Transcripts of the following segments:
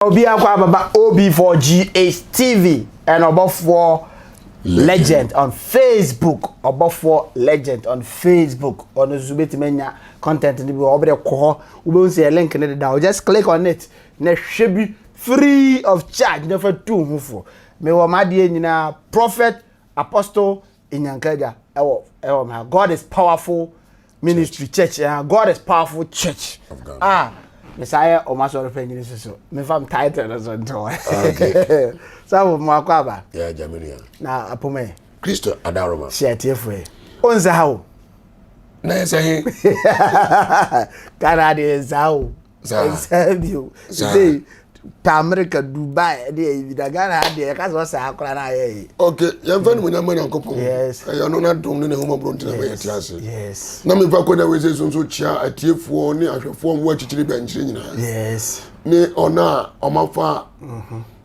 Obi akɔ ababa OB4GH TV and ɔbɔfoɔ legend on Facebook. Ɔbɔfoɔ legend on Facebook. Ɔno nso bɛtumi anya content no bi wɔ ɔbɛde kɔ hɔ. Wobɛhu sɛ yɛ link no deda hɔ. Just click on it na hwɛ bi free of charge na fa tu ho fo. Mewɔ m'adeɛ nyinaa prophet apostle Nyankaja ɛwɔ ɛwɔ ma God is powerful ministry church uh, God is powerful church ah mesaa yɛ ɔmo asɔre panyin soso mefa m title no so nto hɔ sábò mo akɔ aba na apoma yi Kristo adaroma hyɛ atiefo yi o nsa ha o na yɛ sɛ he Ghana adeɛ nsa o nsa bi o sɛ pa America Dubai ɛde ɛyi bi na Ghana ha deɛ yɛka sɛ ɔsɛ akora na ayɛ yi. Ok yɛmfa no munya ma Nyankopɔn ɛyɛ ɔno n'adom ne n'ahummɔborɔ nti na ma yɛte ase yes. Na mefa akɔnya wei sɛ so nso kyia atiefoɔ ne ahwɛfoɔ mmoa akyikyiri bɛnkyerɛ nyinaa yes. Ne ɔno a ɔmafa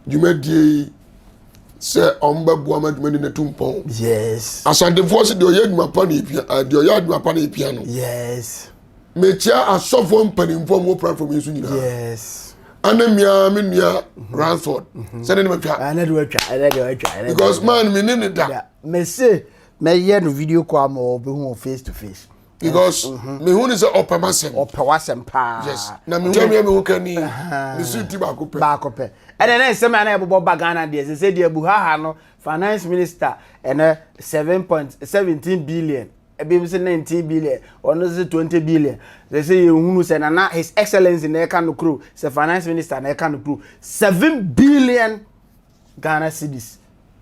dwumadie yi sɛ ɔmbɛboa ma dwumadi no atu mpɔn. Yes. Asantefoɔ se deɛ ɔyɛ adwuma pa na epia eh, deɛ ɔyɛ adwuma pa na epia no. Yes. Mekyia asɔfoɔ mpanimfoɔ mu wɔ platform yi so nyinaa. Yes. Ana mia me nua Ransford. Sɛ ne ne matwa. Ana de watwa, ana de watwa. Because man me ne ne da. Me se mɛyɛ no video call ama ɔbɛhu wɔ face to face. Because mm-hmm. mehu ne sɛ ɔpɛ m'asɛm. Ɔpɛ w'asɛm paa. Yes. Na mehu sɛ mehu kani. Me si ti baako pɛ. Baako pɛ. Ɛnna ne nsɛm a na ɛbobɔ ba Ghana deɛ sɛ sɛ deɛ buhaha no finance minister ɛnɛ 7.17 billion ebi nso 19 billion ɔno nso 20 billion sɛ sɛ yɛhunu sɛ nana his excellency na ɛka no kuro sɛ finance minister na ɛka no kuro 7 billion Ghana cedis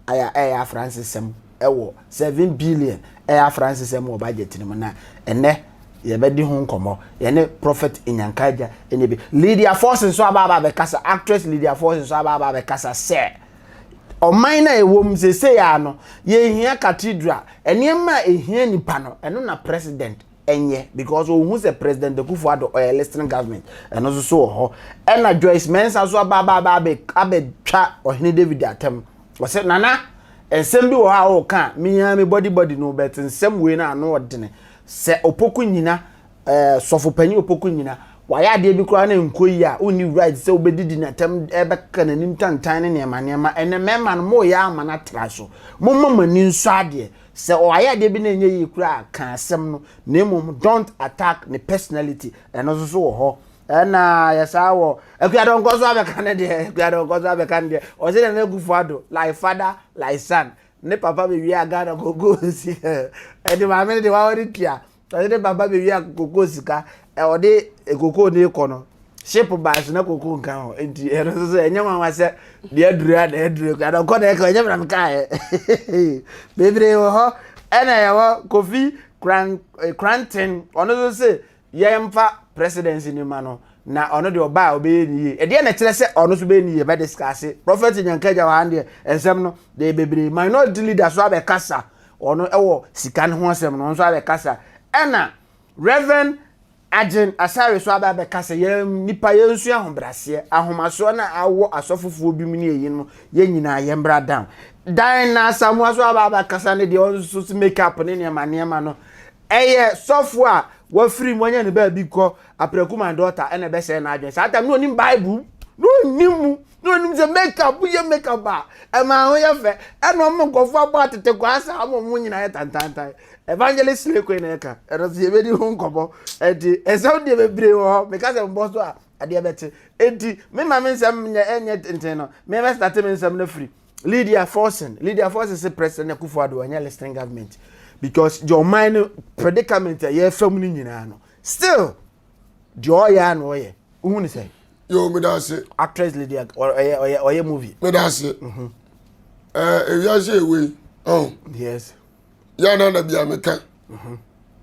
ayɛ ɛyɛ afransesɛm ɛwɔ 7 billion ɛyɛ afransesɛm wɔ budget no mu na ɛnɛ yɛbɛdi ho nkɔmmɔ yɛne prophet Nyankaagya ɛne bi Lydia Force nso aba aba abɛkasa actress Lydia Force nso aba aba abɛkasa sɛ Ɔman no a yɛwɔ mu seesei ara no, yɛhia cathedral. Nneɛma a ɛhia nipa no, ɛno na president nyɛ because ɔhu sɛ President Akufo Addo ɔyɛ listening government. Ɛno nso so wɔ hɔ. Ɛna Joyce Mensah nso aba aba aba abɛtwa Ɔhene David atɛm. Ɔsɛ Nana, nsɛm bi wɔ hɔ a ɔreka a, me ara me body body no but nsɛm wei no ano ɔdene. Sɛ Opoku nyina Eh, sɔfo panyin Opoku nyina, wayɛ adeɛ bi koraa na nkɔ yie a, wonni right sɛ wobɛdidi n'atɛm ɛbɛka n'anim tantan ne nneɛma nneɛma. Ɛnɛ mmarima no, moyɛ ama no atra so. Momma mo ani nsɔ adeɛ. Sɛ ɔayɛ adeɛ bi na ɛnyɛ yie koraa a, ka asɛm no. Na mmom, don't attack ne personality. Ɛno nso so wɔ hɔ. Ɛna yɛsaa wɔ Akuadɔnkɔ so abɛka ne deɛ, Akuadɔnkɔ so abɛka ne deɛ. Ɔse Nana Akufo-Addo, like father, like son. Ne papa bɛwia Ghana koko sika. Ɛde maame no de wawa ne tua. Ɔde ne papa bɛwia kokoo sika, ɔde kokoo no rekɔ no, ship baa so na kokoo nka ho. Nti ɛno nso so ɛnyɛ nwanwa sɛ deɛ aduru a na aduru kura na ɔkɔ na ɛkɔ ɛnyɛ mìíràn kaeɛ. Bebree wɔ hɔ ɛna yɛwɔ Kofi Kran Kranten ɔno nso se yɛmfa presidency no ma no na ɔno deɛ ɔbaa a ɔbɛyɛ ne yie. Ɛdeɛ na ɛkyerɛ sɛ ɔno nso bɛyɛ ne yie bɛ discuss. Prophet Nyanka Agya wɔ ha deɛ nsɛm no deɛ bebree. Minority leader so abɛkasa Ɔno wɔ sika no ho asɛm no, ɔno nso abɛkasa. Ɛna Rev. Agyen Asare nso aba abɛkasa, yɛn nnipa yɛnsua ahobrɛaseɛ, ahomasoɔ no a awɔ asɔfofoɔ bi mu ne ɛyi no, yɛn nyinaa yɛmmra down. Diana Asamoah nso aba abɛkasa ne deɛ ɔno nso so make up ne nneɛma nneɛma no. Ɛyɛ sɔfo a wafiri mu anya ne baabi kɔ aprɛko my daughter ɛna ɛbɛsɛe n'adwene. Saa tam no onim Bible, na onim mu. Na onim sɛ makeup woyɛ makeup a ɛma ho yɛ fɛ ɛna ɔmo nkurɔfoɔ abɔ atete kɔ asa ama ɔmo nyinaa yɛ tantantan evangelist slay queen na ɛka ɛno nso yɛbɛdi ho nkɔmɔ ɛnti ɛsɛm deɛ bebree wɔ hɔ meka sɛ mbɔ so a adeɛ bɛkye ɛnti me ma me nsɛm nyɛ ɛnyɛ tenten no me bɛ starte me nsɛm no firi Lydia Forson Lydia Forson se President Akufo-Addo ɔnyɛ listening government because deɛ ɔman no predicament a yɛfa mu no nyinaa no still deɛ ɔyɛ a na ɔyɛ wohu ne sɛ yo meda ase actress lady ɔyɛ ɔyɛ ɔyɛ movie meda ase mhm. ɛɛ ewiase ewe yi ɔn yes yɛ na na bia meka mhm.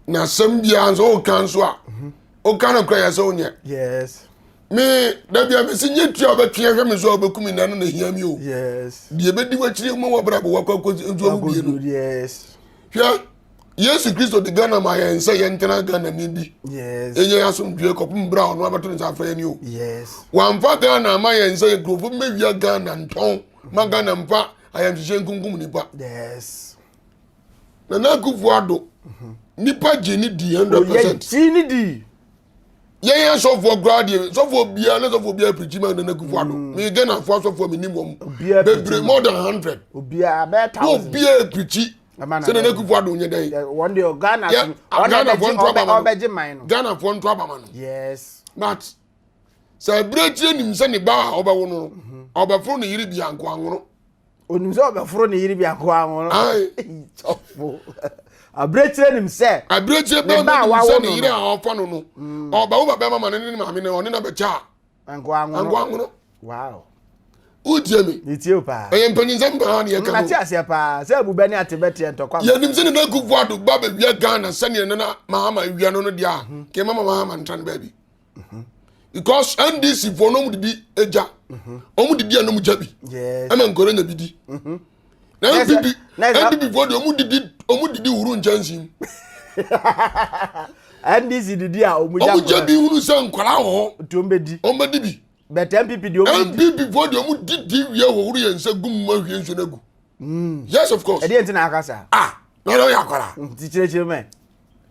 na asɛm biara nso ɔka nso a mhm. ɔka no kora yɛ sɛ onyɛ yes me da bia mesi nye tua ɔbɛtwe ahwɛ me so a ɔbɛku me nna no na hia mi o yes deɛ ɛbɛdi w'akyiri ma wɔbrabɔ wakɔ akɔ nso awu bie no yes hwɛ Yesu Kristo de Ghana ma yɛn sɛ yɛntena Ghana ni bi. Ɛnyɛ asomdwoe kɔpem berɛ a ɔno abɛto ne nsa afrɛ yɛn o. Wamfa Ghana ama yɛn sɛ nkurɔfoɔ mmɛwia Ghana ntɔn ma Ghana mfa ayamhyehyeɛ nkunkum nipa. Nana Akufo Addo nipa gye ne di 100%. Gye ne di. Yɛn asɔfoɔ koraa deɛ sɔfoɔ biara ne sɔfoɔ biara pirikyi ma Nana Akufo Addo. Mm. Me Ghanafoɔ asɔfoɔ mi nim wɔn bebree more than 100. Obiara bɛyɛ thousand. Obiara pirikyi sɛ Nana Akufo Addo nyɛ dɛ. Wɔn deɛ Ghana so Ghanafoɔ nto aba ma no. Ɔbɛgye man no. Ghanafoɔ nto aba ma no. Yes. But sɛ abirekyie nim sɛ ne ba a ɔbɛwo no ɔbɛforo ne yere bi anko anwono. Onim sɛ ɔbɛforo ne yere bi anko anwono. Sɔfo. Abirekyie nim sɛ. Abirekyie bɛrima nim sɛ ne yere a ɔfa no no ɔbɛwo ba bɛrima ma ne ne maame no ɔne na bɛkyɛ a. Anko anwono. Anko anwono. Wow. Wotie me? Metie o paa. Ɛyɛ mpanyinsɛm paa ne yɛka no. Mate aseɛ paa sɛ abu bɛ ne ate bɛteɛ ntɔkwa. Yɛnim sɛ Nana Akufo Addo ba bɛwia Ghana sɛdeɛ Nana Mahama wia no no deɛ a, kɛma Mahama ntra no baabi. Because NDC foɔ no ɔmo didi egya. Ɔmo didi a na ɔmo gya bi. Ɛma nkɔrɔ nya bi di. Na NPP NPP foɔ deɛ ɔmo didi ɔmo didi wuru nkyɛnse mu. NDC didi a ɔmo gya ɔmo gya bi hunu sɛ nkwadaa wɔ hɔ. Nti ɔmo bɛ di. Ɔmo bɛ di bi. But NPP deɛ ɔmo di. NPP foɔ deɛ ɔmo didi wie wɔ wuru yɛn nsa gu mu ma hwie nsuo no agu. Yes, of course. Ɛdeɛ nti na aka saa. Ah, na ɔyɛ akwadaa. Nti kyerɛkyerɛ mɛ.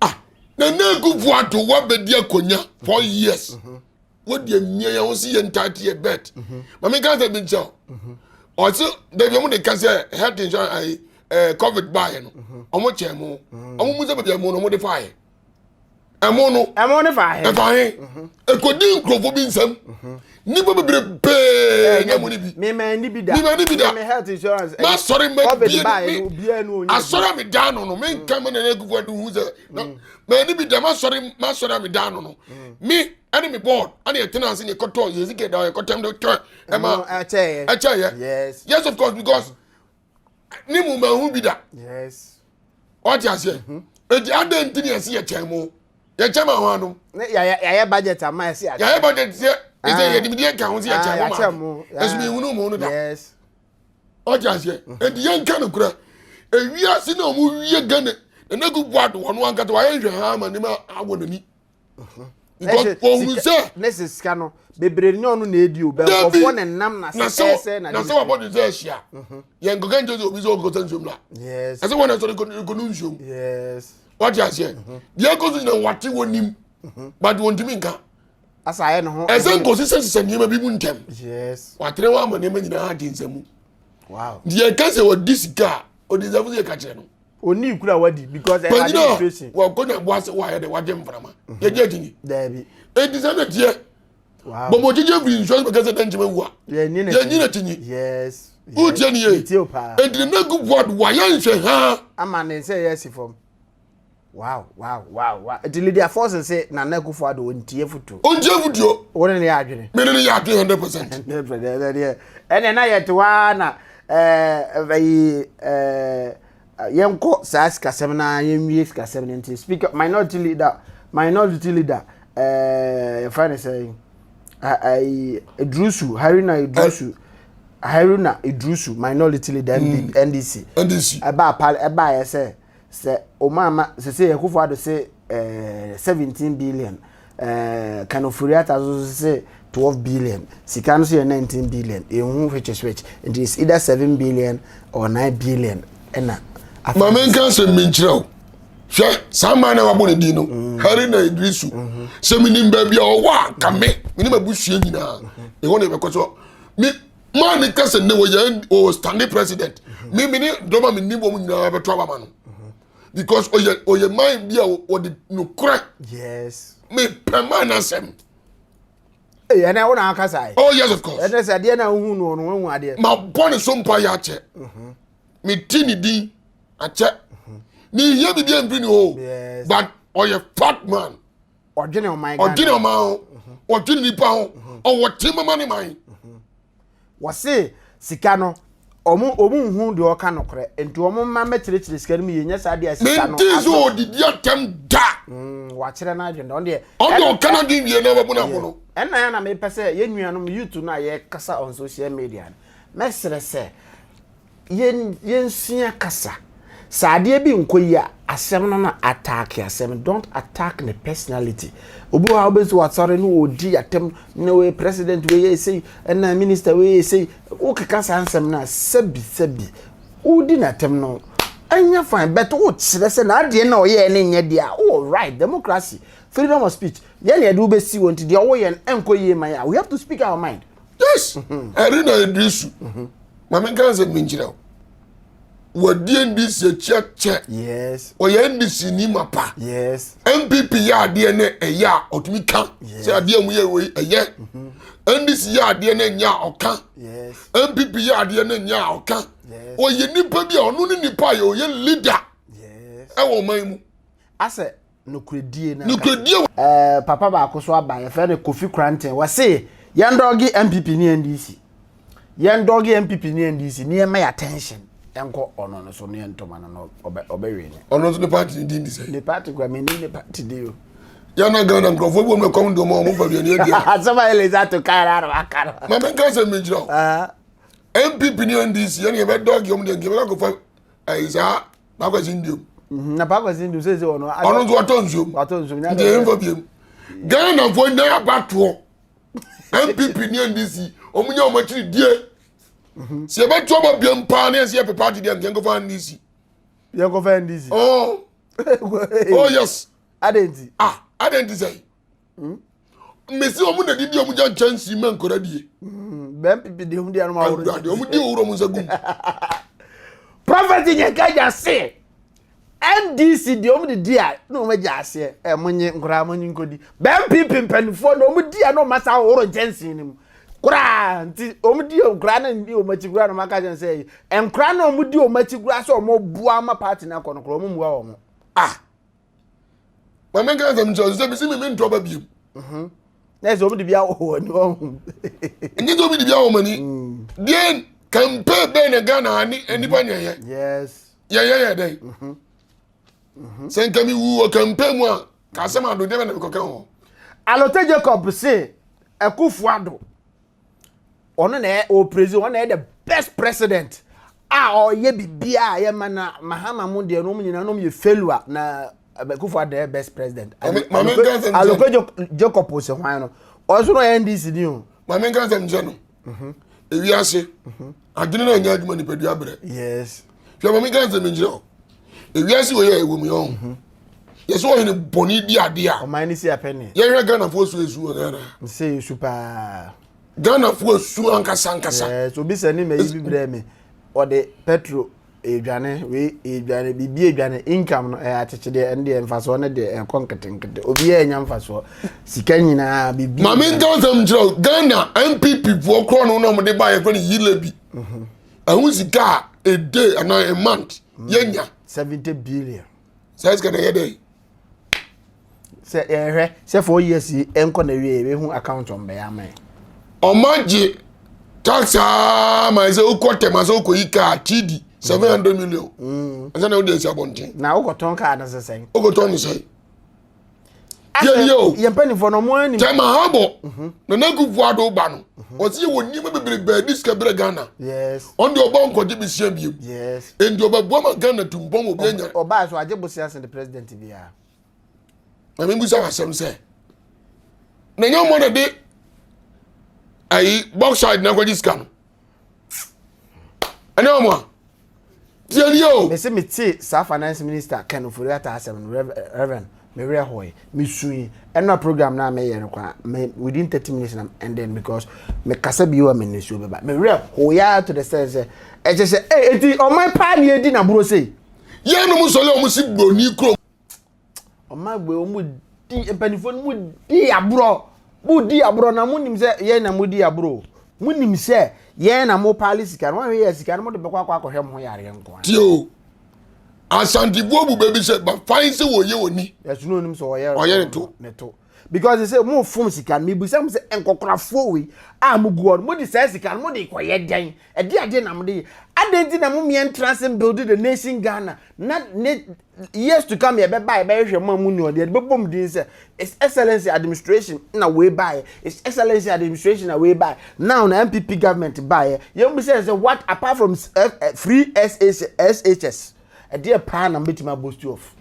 Ah, Nana Akufo Addo wabɛdi akonnwa 4 years. Wodi emia yɛn ho si yɛn ntaate yɛ bet. Maame nka sɛ bi nkyɛn. Ɔsi dabi ɔmo de ka sɛ health insurance ayi COVID baayɛ no. Ɔmo kyɛn mo. Ɔmo mu sɛ baabi ɛmo no ɔmo de fa yɛ. Ɛmo no. Ɛmo ne fa he. Ɛfa he. Ekodi nkurɔfoɔ bi nsam. Nipa bebree bee nyɛ mo ne bi. Mímɛ ni bi da. Mímɛ ni bi da. Mímɛ health insurance. Ma sɔre mɛ COVID bie baayɛ mi. no obiara ni onya. Asɔre a mi dan no no mi nka mi Nana Akufo Addo hu sɛ na mɛ ni bi da ma sɔre ma sɔre a mi dan no no. Mi ɛne mi board ɛne yɛ tena ase ne kɔtɔ yɛ sika da yɛ kɔtɛm de tɔ ɛma ɛkyɛ yɛ. Ɛkyɛ yɛ. Yes. Yes, of course, because ne mu ma hu bi da. Ɔte aseɛ eti adan nti ne yɛsi yɛ kyɛn mu yɛ kyɛn ma ho ano. Ne yɛayɛ yɛayɛ budget ama yɛsi akyɛ. Yɛayɛ budget sɛ ɛsɛ Ah. yɛde mi deɛ nka ho sɛ yɛ kyɛn Ah, mu yɛakyɛ ma mo. ɛso mi ehunu mu no da. Ɔte aseɛ eti yɛn nka no kura ewiase na ɔmo wie Ghana Nana Akufo Addo wɔn ankasa wɔayɛ nhwɛ ha ama ne ma awɔ n'ani because ohun sɛ. Ne sɛ sika no bebree ne ɔno na edi o bɛ nkɔfoɔ na nam na na sɛ sɛ ɛsɛ na na sɛ wabɔ de sɛ ahyia yɛn nkɔka nkyɛn sɛ obi sɛ ɔnkɔsɛ nsuom la ɛsɛ wɔn na sɔre kɔnu nsuom. Wate aseɛ deɛ ɛkɔ so nyina wate wɔ nim but wɔntumi nka. Asa ayɛ ne ho. Ɛsɛ nkɔsi sɛ sisɛ nneɛma bi mu ntɛm. Watene wɔ ama nneɛma nyinaa agye nsɛm Wow. Deɛ ɛka sɛ wɔdi sika a ɔdi nsɛm so yɛ ka kyerɛ no. Oni kura wadi because ɛyɛ panyina administration. Wɔkɔ na boa sɛ wɔayɛ dɛ wagye mframa yɛgye akyinyi. Daabi. Enti sɛ na teɛ Wow. bɔmmɔ gyegye firi nsuo so bɛka sɛ dɛnkyɛm awu a Yɛnyi yɛnyi n'akyinyi. Wotie ne yie. Metie o paa. Enti Nana Akufo Addo wayɛ nhwɛ haa. Ama ne nsa yɛ asi fam. Wow. Nti Lydia Forson sɛ Nana Akufo Addo ontie futuo. Ontie futuo. Wo ne ne yɛ adwene. Me ne ne yɛ adwene 100%. Ɛnna na yɛte hɔ ara na ɛɛ ɛyi ɛɛ yɛnkɔ saa sikasɛm na yɛnwie sikasɛm no. Nti speaker minority leader yɛfrɛ no sɛ ɛyi Iddrisu Haruna Iddrisu, Haruna Iddrisu, minority leader NDC. NDC. Ɛbaa pal ɛbaa yɛ sɛ ɔmo ama sɛ Akufo Addo sɛ 17 billion, Ken Ofori-Atta nso sɛ 12 billion, sika no so yɛ 19 billion. Ehu which is which? Nti it's either 7 billion or 9 billion ɛna. Maame nka sɛ menkyerɛ wo hwɛ saa man na wabɔ ne din no, Haruna Iddrisu, sɛ menim baabi a ɔwɔ a ka me menim abusua nyinaa ɛhɔ na yɛbɛkɔ so. Me maa ne ka sɛ nnɛ wɔyɛ ɔwɔ standing president, me me ne dɔm a menim wɔn nyinaa bɛto aba ma no because ɔyɛ man bi a wɔde nokorɛ. Mepɛ man n'asɛm. Ee, ɛnɛ wo na aka saa yi. Oh yes, of course. Ɛnɛ sɛ adeɛ na wohu no ɔno wahu adeɛ. Ma bɔ ne so mpa yɛ akyɛ. Me ti ne din akyɛ. Me hia bibi amfiri ne hɔ. But ɔyɛ fat man. Ɔdwene ɔman Ghana. Ɔdwene ɔman ho. Ɔdwene nipa ho. Ɔwɔ te mama ne man. Wɔse sika no ɔmo nhu deɛ ɔka nokorɛ nti ɔmo mma mɛkyerɛkyerɛ sika no mu yie nyɛ saa deɛ sika no. Mente sɛ ɔdidi atɛm da. Wakyerɛ n'adwene ɔno deɛ. Ɔde ɔka n'adwene wie na ɔbɛbo n'abo no. Ɛnna yɛn na mepɛ sɛ yɛn nuanom youth no a yɛkasa on social media no, mɛsrɛ sɛ yɛn yɛnsua kasa. Sɛ adeɛ bi nkɔ yi a, asɛm no attack asɛm, don't attack ne personality. Obi wɔ ha wobɛsi wasɔre no ɔdi atɛm na wɔyɛ president wei yɛ sei ɛna minister wei yɛ sei, wokeka saa nsɛm no a, sɛbi sɛbi, wodi n'atɛm no ɛnyɛ fine, but wokyerɛ sɛ n'adeɛ na ɔyɛɛ ne nyɛ deɛ a wowɔ right democracy. Freedom of speech. Yɛn na yɛde wo bɛsi hɔ nti deɛ ɔwɔ yɛn ɛnkɔ yie ma yɛ a we have to speak our mind. Yes. Ɛre na Idrisu. Maame nka nsɛm bi nkyerɛ wo. Wadi NDC akyi akyɛ. Yes. Ɔyɛ NDC ni ma pa. Yes. NPP yɛ adeɛ ne ɛyɛ a ɔtumi ka. Yes. Sɛ adeɛ mu yɛ wei ɛyɛ. NDC yɛ adeɛ ne nyɛ a ɔka. Yes. NPP yɛ adeɛ ne nyɛ a ɔka. Yes. Ɔyɛ nipa bi a ɔno ne nipa a ɔyɛ leader Yes. ɛwɔ ɔman mu. Asɛ nokoredie na. Nokoredie. Ɛɛ papa baako so aba yɛfrɛ no Kofi Kranten wɔse yɛn dɔge NPP ne NDC yɛn dɔge NPP ne NDC ne yɛn ma yɛ attention ɛnkɔ ɔno no so ne yɛn ntoma no no ɔbɛ ɔbɛwe ne. Ɔno nso ne party ne din de sɛ. Ne party kura mi ni ne party di o. Yɛn na Ghana nkurɔfoɔ bi wɔn na kɔm de wɔn a wɔn fa aduane adi a. Asɛm a Elisa to kan ara na waka no. Maame nka sɛ mi nkyerɛ o. NPP ne NDC yɛn yɛ bɛ dɔge wɔn deɛ nka yɛ bɛ kɔfa ɛyi saa Pakwasi nduom. Na Pakwasi nduom sɛ sɛ ɔno. Ɔno nso watɔ nsuom. Watɔ nsuom. Nti yɛn nfa biem. Ghana fo nyɛ abatoɔ. NPP ne NDC wɔn nyɛ wɔn akyiri die. Sɛ yɛbɛto ɔba biem paa ne yɛsɛ yɛpɛ party deɛ nka yɛnkɔfa NDC. Yɛnkɔfa NDC. Oh. Oh yes. Adɛn Ah, adɛn nti sɛ? Mesi wɔn na didi wɔn gya nkyɛnse ma nkɔla die. Bɛn pipi de wɔn di anum ahorow. Awurade wɔn di owurɔ wɔn nsa gum. Prophet Nyeka gya se NDC deɛ wɔn de di a na wɔn agya aseɛ ɛ mo nye nkoraa mo nye nkodi. Bɛn pipi mpanimfoɔ na wɔn di a na wɔn asa ahorow nkyɛnse no mu koraa nti wɔn di nkoraa na ndi wɔn akyi koraa na wɔn aka kyɛn sɛ nkoraa na wɔn di wɔn akyi koraa sɛ wɔn boa ama party no akɔ no koraa wɔn mua wɔn. Ah. Maame nka nsɛm nkyɛn sɛ mesi mi mi ntɔ ba biem. Mhm. Na ɛsɛ wɔn de bi awɔ wɔn ani wɔn. Nye sɛ obi de bi awɔ wɔn ani. Deɛ campaign bɛn na Ghana ha ni nipa nyɛ yɛ. Yes. Yɛ yɛ yɛ dɛ. Sɛ nka mi wu wɔ campaign mu a ka asɛm ado deɛ bɛ na mi kɔkɛ ho. Alote Jacob se Akufo Addo ɔno na ɔpresi ɔno na ɛyɛ the best president a ɔyɛ biribiara a yɛma na Mahama mu deɛ no wɔn nyinaa no yɛ failure na Akufo Addo yɛ best president. Alote Jacob se hwan no ɔso no ɔyɛ NDC ni o. Maame nka nsɛm nkyɛn no mhm. ewiase mhm. adwene na ɛnyɛ adwuma nipadua brɛ. Yes. Hwɛ maame nka nsɛm nkyerɛ o ewiase wɔ yɛ ɛwɔ mu yɛ ɔho. Yɛsɛ ɔhene bɔne di adeɛ a. Ɔman no si apɛ ne. Yɛhwɛ Ghanafoɔ su esu wɔ Ghana. Sɛ esu paa. Ghanafoɔ esu ankasa ankasa. Yes, obi sɛ ne ma yi bi brɛ me. Ɔde petro edwane wei edwane biribi edwane income no ɛyɛ akyekyedeɛ ɛno deɛ mfasoɔ no deɛ ɛkɔ nketenkete obiara nya mfasoɔ sika nyinaa biribi. Maame nka nsɛm nkyerɛ o Ghana NPP foɔ korɔ no na wɔde ba yɛfrɛ no yile bi. Ɛho sika a a day anaa a month yɛnya. 70 billion. Saa sika na ɛyɛ dɛ. Sɛ yɛhwɛ sɛ 4 years yi ɛnkɔ na wie yɛbɛhu account ɔmo bɛyɛ ama yɛn. Ɔmo agye tax aa ma sɛ wokɔ tɛm asɛ wokɔyi kaa TD 700 million. Ɛsɛ na wode asi abɔnten. Na wokɔtɔn kaa no sɛ sɛn? Wokɔtɔn ne sɛn? Yɛ yɛ o. Yɛn mpanimfoɔ no ɔmo anim. Tɛma habɔ. Nana Akufo Addo ba no. Ɔsi yɛ wɔ nneɛma bebree bɛɛ di sika brɛ Ghana. Yes. Ɔno deɛ ɔba nkɔgye besia biem. Yes. Nti ɔbɛboa ma Ghana tu mpɔn obi anya. Ɔbaa so agye bosia sen the president biara. Na mi bisa asɛm sɛ na nyɛ ɔmo na de ayi bauxite na akɔgye sika no ɛnyɛ ɔmo a tie nie o. Mese me te saa finance minister Ken Ofori-Atta asɛm no Reverend me werɛ hoe me sui ɛna program na meyɛ no kwa me within 30 minutes na ending because me kasa bi wa me nisuo bɛba me werɛ hoe ya to the sense sɛ ɛkyɛ sɛ eh eti ɔman paa ne edi na buro sei. Yɛn nom sɔle ɔmo si broni kurom. Ɔman wei ɔmo di mpanimfoɔ no mo di aborɔ mo di aborɔ na mo nim sɛ yɛn na mo di aborɔ mo nim sɛ yɛn na mo paale sika no wɔn ahwɛ yɛ sika no mo de bɛkɔ akɔ akɔhwɛ mo ho yareɛ nko ara. Tie o asantefoɔ bu baabi sɛ bafan sɛ wɔyɛ oni. Ɛso na onim sɛ ɔyɛ ɔyɛ ne to ne to because sɛ mo fom sika no mebisa mo sɛ nkɔkorafoɔ wei a mo gu hɔ no mo de saa sika no mo de kɔyɛ dɛn ɛde adeɛ na mo de yɛ adɛn nti na mo mmea ntra ase build the nation Ghana na ne years to come yɛbɛba yɛbɛhwehwɛ mo a mo ni ɔde yɛde bɛbɔ mo din sɛ His Excellency administration na wei baeɛ, His Excellency administration na wei baeɛ, now na NPP government baeɛ, yɛn bisa sɛ what apart from free SHS ɛdeɛ paa na mobɛtumi aboast of?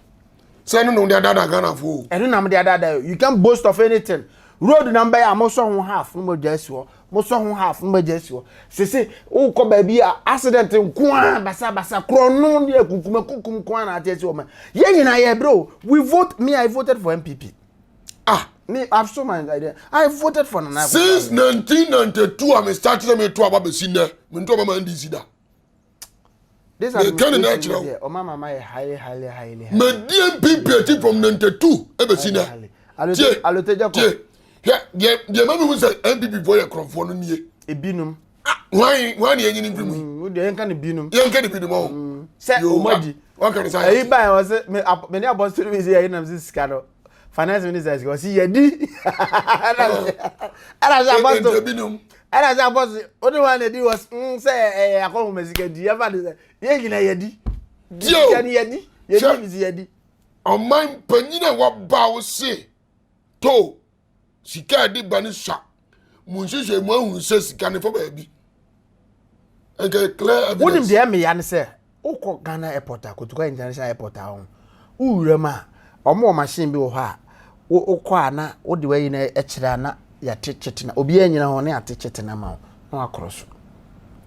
Sɛ ɛno na wode adaadaa Ghanafoɔ o. Ɛno na mode adaadaa you can boast of anything. Road na mbɛyɛ a mosɔ ho half na mogya asi hɔ, mosɔ ho half na mogya asi hɔ. Sese wokɔ baabi a accident nko ara basabasa korɔno ne akukum akukum nko ara na ate asi hɔ ma. Yɛn nyinaa yɛ brɛ o. We vote, me I voted for NPP. Me, I've sold my idea. I voted for Nana. Since 1992 a me start sɛ me to aba bɛsi nnɛ, me nto aba ma NDC da. This administration deɛ, ɔma mama yɛ highly highly highly. Medi NPP akyi from 92 ɛbɛsi nnɛ. Tie, Alote Jacob. Tie, hwɛ deɛ deɛ ma mi hu sɛ NPP foɔ yɛ korɔmfoɔ no nie. Ebinom. Ah, hwan hwan na yɛnyini mfiri mu yi. Mm, deɛ yɛnka ne binom. Yɛnka ne binom ɔho. Mm. Sɛ ɔmo adi. Wɔka ne sa. Ɛyi ban wɔ se me me ne abɔsoro bi sɛ yɛyi nam sɛ sika no. Finance minister sika ɔsi yɛdi. Ɛna sɛ abɔsoro. Ɛna sɛ abɔsoro o de wɔn na di wɔ sɛ ɛyɛ akɔnhoma sika di yɛfa de sɛ yɛn nyina yɛdi. Sika ni yɛdi yɛdi mi si yɛdi. Ɔman panyin a waba wo se to sika a ɛde ba no sua mo nhyehyɛ mu ahunu sɛ sika no fa baabi nka clear evidence. Wonim deɛ ɛmeya ne sɛ wokɔ Ghana airport a Kotoka International airport a ho wowura mu a wɔn wɔ machine bi wɔ hɔ a wokɔ a na wode wayi no kyerɛ a na yɛate kyete na obiara nyina hɔ na yɛate kyete no ama wo na wakorɔ so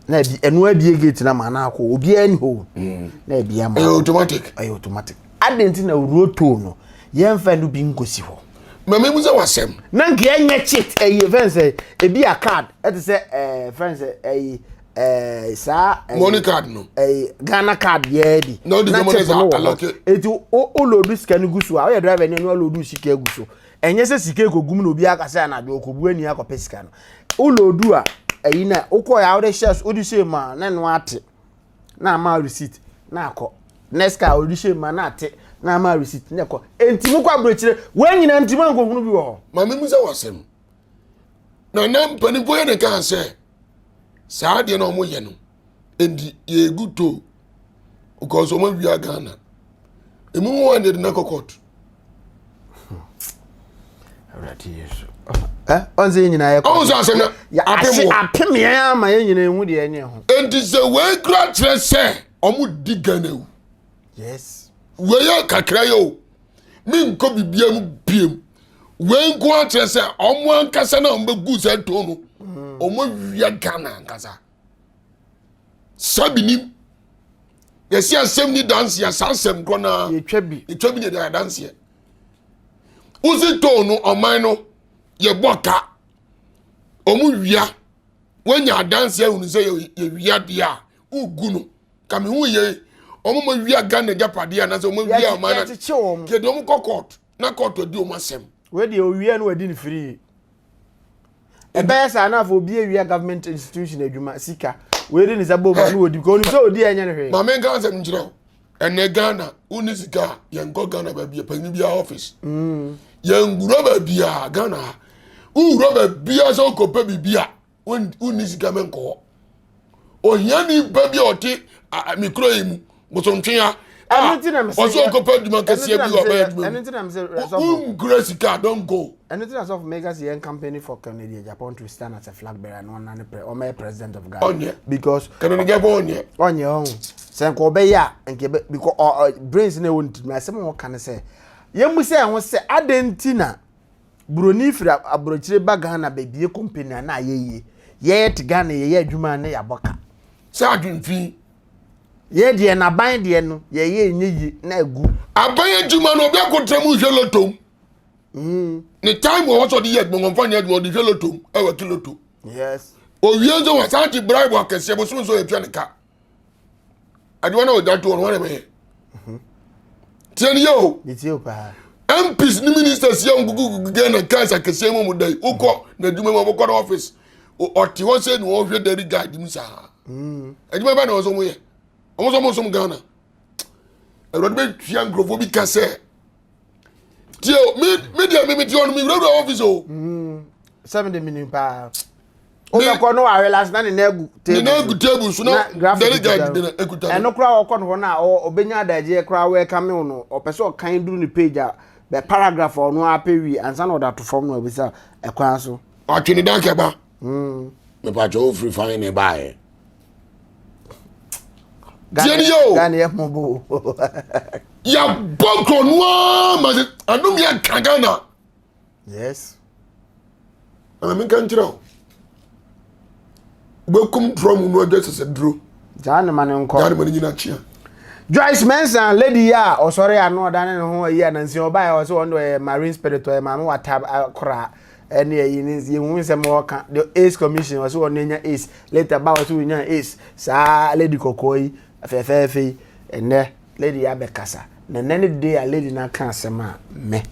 na ebi ɛno abie gate na ma na akɔ obiara ni hɔ mm. na ebi ama ɛyɛ automatic ɛyɛ automatic adan ti na roto no yɛnfa no bi nkosi hɔ mɛmɛ mu sɛ wasɛm na nka ɛnyɛ cheat ɛyɛ fɛn sɛ ebi a card ɛte sɛ ɛɛ fɛn sɛ ɛyi ɛɛ saa ɛyi money card no ɛyi Ghana card yɛɛ bi na chip no wɔ hɔ eti o o load sika no gu so a ɔyɛ driver ni ɛno aload sika gu so Ɛnyɛ sɛ sika ekogu mu na obi aka sɛ anadwo ɔkɔbu ani akɔpɛ sika no. Woloodu a, ayi na wokɔɛ a wode hyɛ so wode hyɛ mu a na ɛno ate na ama receipt na akɔ. Next car wode hyɛ mu a na ate na ama receipt na ɛkɔ. Enti mokɔ aburokyire wɔn nyinaa nti moankɔhunu bi wɔ hɔ. Maame mu sɛ wasɛm. Na na mpanimfoɔ yɛ ne kaa sɛ saa adeɛ na wɔyɛ no nti yɛgu toll because wɔn awia Ghana. Emu mu wɔn deɛ de na kɔ court. Awurade Yesu. Ɛ ɔn sɛ yɛn nyinaa yɛ kɔ. Ɔn sɛ asɛm na apem wɔ. Apem yɛn ama yɛn nyinaa ehu deɛ ɛnyɛ ho. Nti sɛ wei kura kyerɛ sɛ wɔn di Ghana o. Yes. Wei yɛ kakra yɛ o. Mi nkɔ bibia mu biem. Wei nko akyerɛ sɛ wɔn ankasa na wɔn bɛ gu sɛ to no. Wɔn awia Ghana ankasa. Sabi nim. Yɛsi asɛm ni danseɛ saa asɛm korɔ naa. Yɛtwa bi. Yɛtwa bi na yɛde adanseɛ. Wosi tɔn no ɔman no yɛbɔ ka. Wɔn wia. Wɔnya adanseɛ ahunu sɛ yɛwia deɛ a wogu no. Ka me ho yie. Wɔn ma wia Ghana agyapadeɛ anaasɛ wɔn wia ɔman no. Yɛkyekye wɔn. Yɛde wɔn kɔ court na court adi wɔn asɛm. Wei deɛ owia no wadi no free. Ɛbɛyɛ saa na afɔ obi awia government institution adwuma sika. Wei de ne nsa bɔ mu a na odi because onim sɛ odi a ɛnyɛ no hwee. Maame nka asɛm nkyerɛ wo. Ɛnɛ Ghana wonni sika a yɛnkɔ Ghana baabi a panyin biara office. Mm. Yɛnwura baabi a Ghana ha. Wowura baabi a sɛ wokɔpɛ biribi a wonni sika mɛnkɔ hɔ. Ohiani ba bi a ɔte me kuro yi mu bosontwe a ɔsɛ ɔkɔpɛ adwuma kɛseɛ bi wɔ ɔbɛyɛ adwuma mu. Wonkura sika don't go. Ɛno ti na sɔfo meka sɛ yɛn campaign for Kennedy Agyapong to stand as a flag bearer na ɔnane pre ɔmɛyɛ president of Ghana. Ɔnyɛ. Because Kennedy Agyapong ɔnyɛ. Ɔnyɛ ɔho. Sɛ nka ɔbɛyɛ a nka ɛbɛ because ɔ ɔ brains na ɛwɔ ne tirim asɛm a ɔka ne sɛ yɛn mu sɛ ɛho sɛ adɛn nti na Buroni firi aburokyire ba Ghana bɛbie company a na ayɛ yie. Yɛyɛ te Ghana yɛyɛ adwuma a na yɛabɔ ka. Sɛ adwemfi. Yɛ deɛ no aban deɛ no yɛyɛ ɛnyɛ yie na agu. Aban adwuma no obi akɔtra mu hwɛ lotom. Mm. Ne time wɔ hɔ sɛ ɔde yɛ adwuma wɔmfa nyɛ adwuma ɔde hwɛ lotom ɛwɔ ti loto. Yes. Owie nso wɔsan te bribe akɛseɛ bosom nso yɛtua ne ka. Adwuma na ɔda to ɔno wɔn bɛyɛ. Tiɛ ni yɛ o. MPs ni ministers yɛ ngugu Ghana cars akɛseɛ mu mu da yi wokɔ n'adwuma mu ɔbɛkɔ ne office ɔte hɔ sɛ na ɔhwɛ daily guide mu saa. Mm. Adwuma bɛ na wɔn nso wɔn yɛ wɔn nso wɔn nso Ghana. Awurade bɛ tua nkurɔfoɔ bi ka sɛ tie o mi mi deɛ mi mi ti hɔ no mi wurawura office o. Mm. Sɛmi de mi ni paa. Wobɛkɔ no wa relax na ne nan agu table ne nan agu table so na graphic guide de na ekuta no. Ɛno koraa ɔkɔ no hɔ na ɔbɛnya adagyeɛ koraa wɔɛka me no ɔpɛ sɛ ɔkan duru ne page a bɛ paragraph a ɔno apɛ wie ansa na ɔde ato fam na ɔbisa ɛkwan so. Ɔtwe ne dan kɛba. Mepatwa wo firi fan ne baeɛ. Tie ne yɛ o. Ghana yɛ mmɔbɔ o. Yɛabɔ nkorɔ no ara ma sɛ anom yɛ ka Ghana. Yes. Na menka nkyerɛ wo. Wobɛkum drum no adwa sɛ sɛ duro. Gyaa ne ma no nkɔ. Gyaa ne ma no nyina kyea. Joyce Mensah lady yi a ɔsɔre a na ɔdane ne ho ayi anansi ɔbaeɛ ɔsɛ ɔno ɔyɛ marine spirit ɔyɛ maame wata koraa ɛne ayi ne yɛhu nsɛm ɔka the AIDS commission ɔsɛ ɔno anya AIDS later ba ɔsɛ ɔnya AIDS saa lady kɔkɔɔ yi fɛfɛɛfɛ yi ɛnɛ Lady yi abɛkasa na nnɛ ne day a lady no aka asɛm a me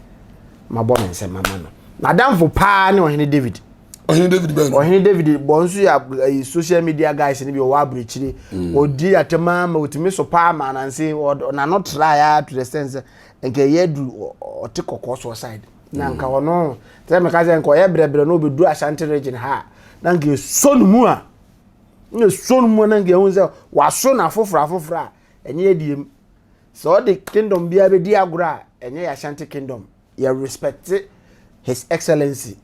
mabɔ me nsɛm ama no. N'adamfo paa ne Ɔhene David. Ɔhene David bɛn no? Ɔhene David bɔ nso yɛ social media guys no bi ɔwɔ aburokyire. Ɔdi atɛm ara ma ɔtumi so paa ma ananse n'ano tra ya to the extent sɛ nka ɛyɛ aduru ɔte kɔkɔɔ soɔ side. Na nka ɔno sɛ meka sɛ nka ɔyɛ brɛbrɛ na ɔbɛduru Ashanti region ha a na nka ɛsɔ ne mu a na ɛsɔ ne mu a na nka ɛhu sɛ waso na afoforɔ afoforɔ a Ɛnyɛ yɛ deɛ mu. Sɛ ɔde kingdom biara bɛdi agorɔ a, ɛnyɛ yɛ Ashanti kingdom. Yɛ respect his excellency.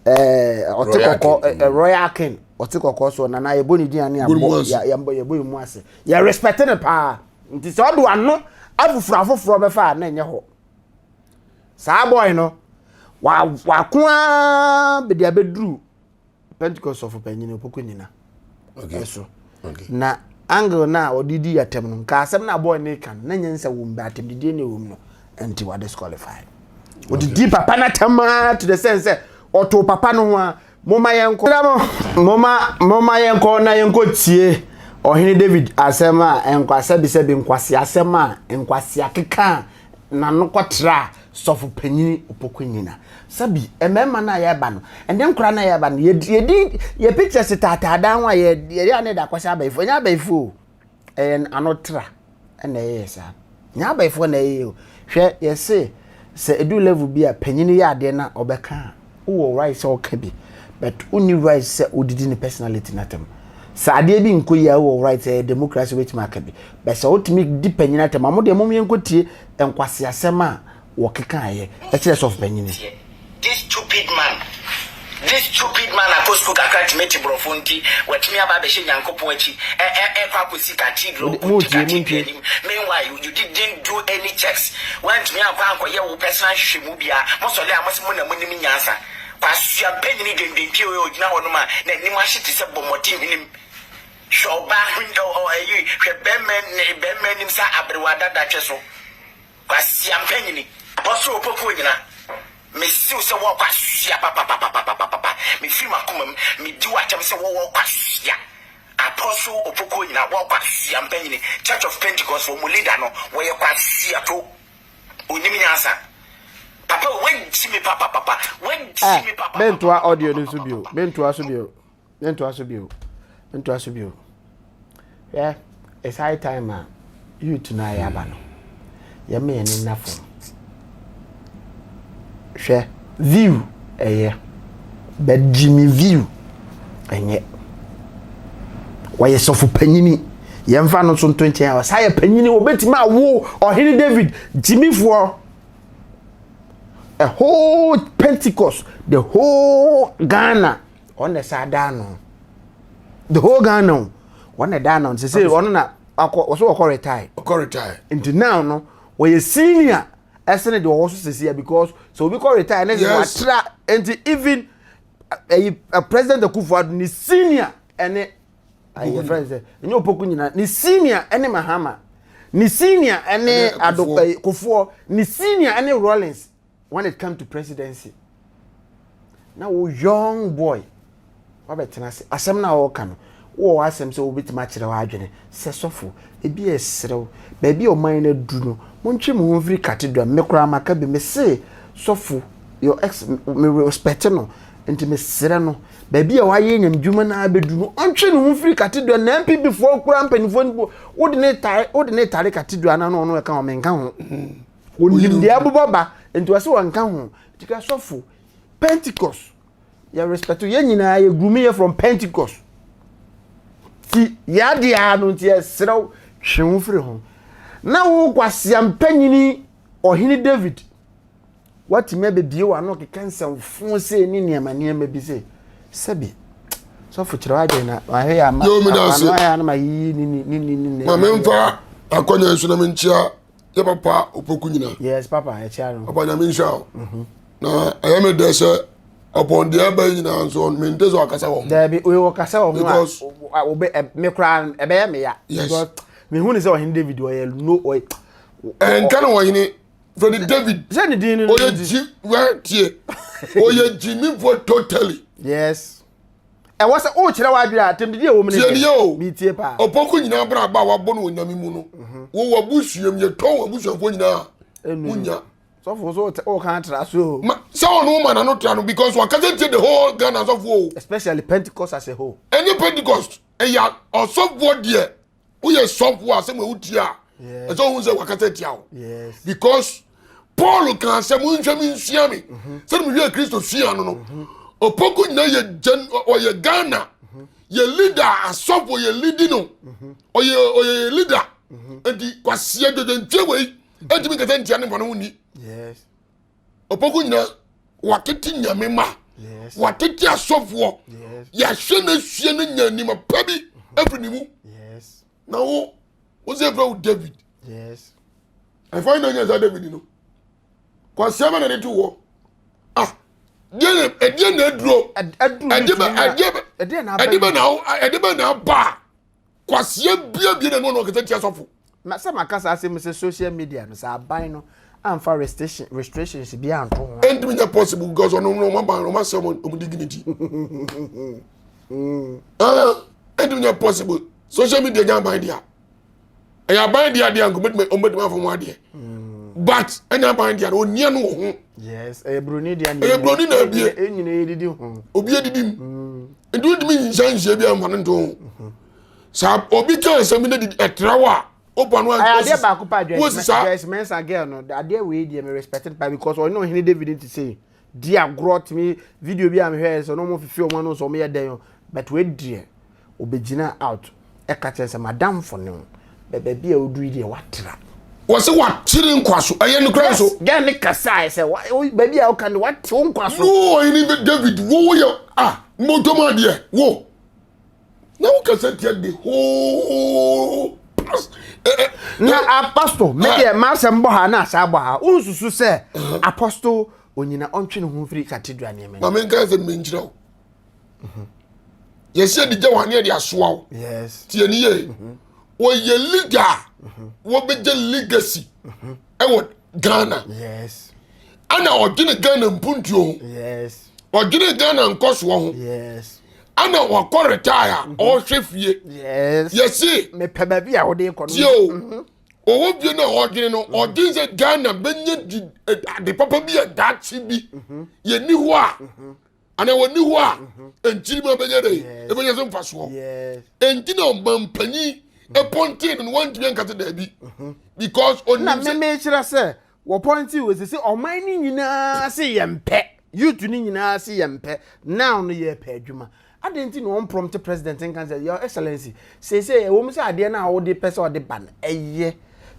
Ɛɛ ɔte kɔkɔ ɛ royal king ɔte kɔkɔ so nana yɛbɔ ne din a ne yɛabɔ yɛbɔ yɛbɔ mu ase. Yɛ respect no paa. Nti sɛ ɔde ano afoforɔ afoforɔ bɛfa a na ɛnyɛ hɔ. Saa boy no wa wako ara bɛde abɛduru Pentecost sɔfo panyin Opoku Nyina ɛso na angle no a ɔde di atɛm no nka asɛm no a bɔɔ ne ka no na nyansa wɔ mu bɛ atɛmdidie ne wɔ mu no nti wa disqualify ɔde di papa no atɛm ara to the sense sɛ ɔtoo papa no ho a moma yɛnkɔ moma moma yɛnkɔ na yɛnkɔ tie ɔhene David asɛm a nkwasɛbisɛbi nkwasi asɛm a nkwasi akeka a n'ano kɔtraa sɔfo panyin Opoku Nyina. Sɛbi, mmarima no a yɛreba no, ɛnɛ nkora no a yɛreba no, yɛdi yɛ pictures taataa dan ho a yɛde a na yɛde akɔhyɛ abayifo. Ɛnyɛ abayifo o, ɛyɛ ano tra ɛna ɛyɛ saa. Nyɛ abayifo na ɛyɛ o. Hwɛ, yɛse sɛ edu level bi a panyin yɛ adeɛ na ɔbɛka a, wowɔ right sɛ ɔka bi, but wonni right sɛ wodidi ne personality no atɛm. Sɛ adeɛ bi nkɔ yie a wowɔ right sɛ ɛyɛ democracy wobɛtumi aka bi, but sɛ wotumi di panyin atɛm a, mo deɛ mom yɛnkɔtie nkwaseasɛm a wɔkekaeɛ kyerɛ sɔfo panyin. This stupid man this stupid man akɔ sukuu kakra tumi te borɔfo nti watumi aba abɛhyɛ Nyankopɔn akyi ɛ ɛ ɛkɔ akɔsi cathedral Muntie, ɔkɔdi cathedral muntie. anim meanwhile you you didn't do any checks Woantumi ankɔ ankɔyɛ wo personal nhwehwɛmu biara. Mosɔre a mose mo na monim nyansa. Kwasea mpanyini dwendwentwie wei a ɔgyina hɔnom a n'anim ahye te sɛ bɔmmɔte hwenem. Hwɛ ɔbaa hwen ɔ ɔ ayi hwɛ bɛrima ne bɛrima anim sɛ aberewa dada twɛ so. Kwasea mpanyini. Apostle Opoku Onyina, mese wo sɛ woɔ kwasea papapapapapapa. Mefiri m'akoma mu medi wo atɛm sɛ wowɔ kwasea. Apostle Opoku Onyina wɔ kwasea mpanyini Church of Pentecost wɔ mo leader no wɔyɛ kwasea to onim nyansa papa wagyi me papapapa wagyi Eh, me mentoa audio no so bio papapapapapapa. mentoa so bio mentoa so bio mentoa so bio hwɛ it's high time a youth no ayɛ aba no yɛma yɛn ani nna fam Hwɛ view ɛyɛ but gyimi view ɛnyɛ. Wɔyɛ sɔfo panyini yɛmfa no nso nto nkyɛn a ɔsan yɛ panyini wɔbɛtumi awo ɔhene David gyimifoɔ a whole Pentecost the whole Ghana ɔno na ɛsa daa no the whole Ghana o ɔno na ɛdaa no sɛ sɛ ɔno na akɔ ɔso ɔkɔ retire ɔkɔ retire nti now no wɔyɛ senior ɛsene deɛ ɔwɔ so sisi ya because sɛ obi kɔ retire ne sɛ watra nti even ɛyi eh, president Akufo Addo ne senior ɛne ayi yɛ fɛn sɛ ɛnyɛ opoku nyina ne senior ɛne Mahama ne senior ɛne Ado ɛyi Kufuor ne senior ɛne Rawlings when it come to presidency na wo young boy Woabɛtena ase. Asɛm no a wɔreka no, wowɔ w'asɛm sɛ wobɛtumi akyerɛ w'adwene sɛ sɔfo. Ebi a ɛserɛ wo. Baabi a ɔman no aduru no, montwe mo ho mfiri cathedral. Me koraa maka bi. Mese sɔfo, your ex, me respect no. Nti mesrɛ no, baabi a wayɛ nyamedwuma no abɛduru no, ɔntwe ne ho mfiri cathedral. Na NPP foɔ koraa mpanimfoɔ no po, wode ne tare, wode ne tare cathedral no na ɔno ɛka ho, menka ho. Onim deɛ ɛbobɔ ba, nti ɔse ɔnka ho. Nti ka sɔfo, Pentecost, yɛ respect yɛn nyinaa yɛ grooming yɛ from Pentecost ti yɛ adeɛ a no nti yɛserɛ twe ho firi ho na wo kwasea mpanyini ɔhene David watumi abɛbie w'ano keka nsɛmfo sei ne nneɛma nneɛma bi sei sɛbi sɔfo kyerɛ w'adwene na wahwɛ yɛ ama ano ayɛ ano ma yiyi ne ne ne ne ne ma memfa akɔnya nso na menkyia yɛ papa opoku nyina yes papa ɛkyia no papa nyame nhyira wo mhm. na ɛyɛ me dɛ sɛ ɔpɔn deɛ ɛba yi nyinaa nso mente sɛ ɔkasa wɔ ho daabi oye ɔkasa wɔ ho a me koraa ɛbɛyɛ me ya yes. Because Mehu ne sɛ ɔhene David ɔyɛ no ɔyɛ. Ɛnka na ɔhene Freddy David. Sɛ ne din no. Ɔyɛ gyi wɛ tie. Ɔyɛ gyimifoɔ totally. Yes. Ɛwɔ sɛ wokyerɛ w'adwene a atɛmdidi a ɛwɔ mu no Tie nie o. Metie paa. Ɔpɔnkɔ nyinaa bra aba a wabɔ no wɔ nyame mu no. Mhm. Wɔ w'abusuam yɛtɔn w'abusuafoɔ nyinaa. Wonya. Sɔfo so woka atra so o. Ma sɛ ɔno ma n'ano tra no because wakasa tie the whole Ghana sɔfo o. Especially Pentecost as a whole. Ɛnyɛ Pentecost ɛyɛ ɔsɔfoɔ deɛ woyɛ sɔfo a asɛm a wotie a ɛsɛ ohun sɛ wakasa tia wo because Paul kan sɛ monhwɛ me nsua me mhm. sɛde mehwɛ Kristo sua no no mhm. ɔpɔko nyina yɛ gyɛn ɔyɛ Ghana mhm. yɛ leader asɔfo yɛ leadi no ɔyɛ ɔyɛ yɛ leader nti kwaseɛ dwodwantwie wei ɛntumi nkasa ntia ne mfa no ho nni ɔpɔko nyina watete nyame ma watete asɔfoɔ yɛahwɛ no asua no nya nneɛma pa bi afiri ne mu na wo wo sɛ ɛfrɛ wo david ɛfa na nya saa david no kwasea bɛ na ne to hɔ ah ɛdeɛ na aduro ɛde bɛ na aba a Kwasia bia bia na no na ɔkasa tia sɔfo. Na sɛ maka saa asɛm sɛ social media no sɛ aban no amfa restriction restrictions bi anto ho. Ɛntumi nyɛ possible because ɔno no ɔmo aban ɔmo asɛ ɔmo ɔmo dignity. Ah, ɛntumi nyɛ possible. Social media nyɛ aban dea. Ɛyɛ aban dea deɛ nko mɛtumi ɔmo bɛtumi afɔ ho adeɛ. But ɛnyɛ aban dea no onia no wɔ ho. Yes, ɛyɛ broni dea. Ɛyɛ broni na ebie. Ɛnyina yɛdidi ho. Obi edidi mu. Nti wontumi nhyɛ nhyɛ bi amfa no nto ho. Saa obi ka asɛm no de ɛtra wo a wopa no adeɛ baako pa Joyce Mensah girl no adeɛ wei deɛ me respect pa because ɔne ɔhene David nti sei di agorɔ tumi video bi a mehwɛ sɛ no ɔmo fifi ɔmo ano sɛ ɔmo yɛ dɛn o but wei deɛ Ɔbɛgyinaa out ɛka kyerɛ sɛ madamfo ne wo bɛ baabi a woduru yi deɛ watra. Wɔse wakyere nkwa so ɛyɛ nokorɛ nso. Yes girl ne kasaɛ sɛ baabi a woka no wate wo nkwa so. No ɔhene David wo woyɛ ah mmɔtɔm adeɛ wo na wo kasa tia the whole past. Eh, eh, na apostle me deɛ m'asɛm bɔ ha na asa abɔ ha wonsusu sɛ apostle onyina ɔntwe ne ho mfiri cathedral nneɛma ma menka sɛ menkyerɛ wo yɛsɛ de gya wɔn de asoa wo tie ne yie mhm. wɔyɛ leader a mhm. wɔbɛgye legacy mhm. ɛwɔ Ghana ɛna ɔdwene Ghana mpuntuo ho ɔdwene Ghana nkɔsoɔ ho ɛna wakɔ retire ɔhwɛ fie yɛse mepɛ baabi a wode kɔ no tie o ɔwɔ fie no a ɔdwene no ɔdwene sɛ Ghana bɛnya ade papa bi a daakye bi yɛnni hɔ a anaa wɔnni hɔ a mhm. nkyirima bɛnyɛ dɛ ɛbɛnya so mfasoɔ ɛnti na ɔmampanyin ɛpɔntee no no wantumi anka sɛ daabi mhm. because ɔnim sɛ na meme kyerɛ sɛ wɔpɔntee wɔ sɛ sɛ ɔman no nyinaa se yɛmpɛ youth no nyinaa se yɛmpɛ now no yɛpɛ adwuma adɛn nti na wɔn prompt president nka sɛ your excellency seesei ɛwɔ mu sɛ adeɛ no a wode pɛ sɛ ɔde ba no ɛyɛ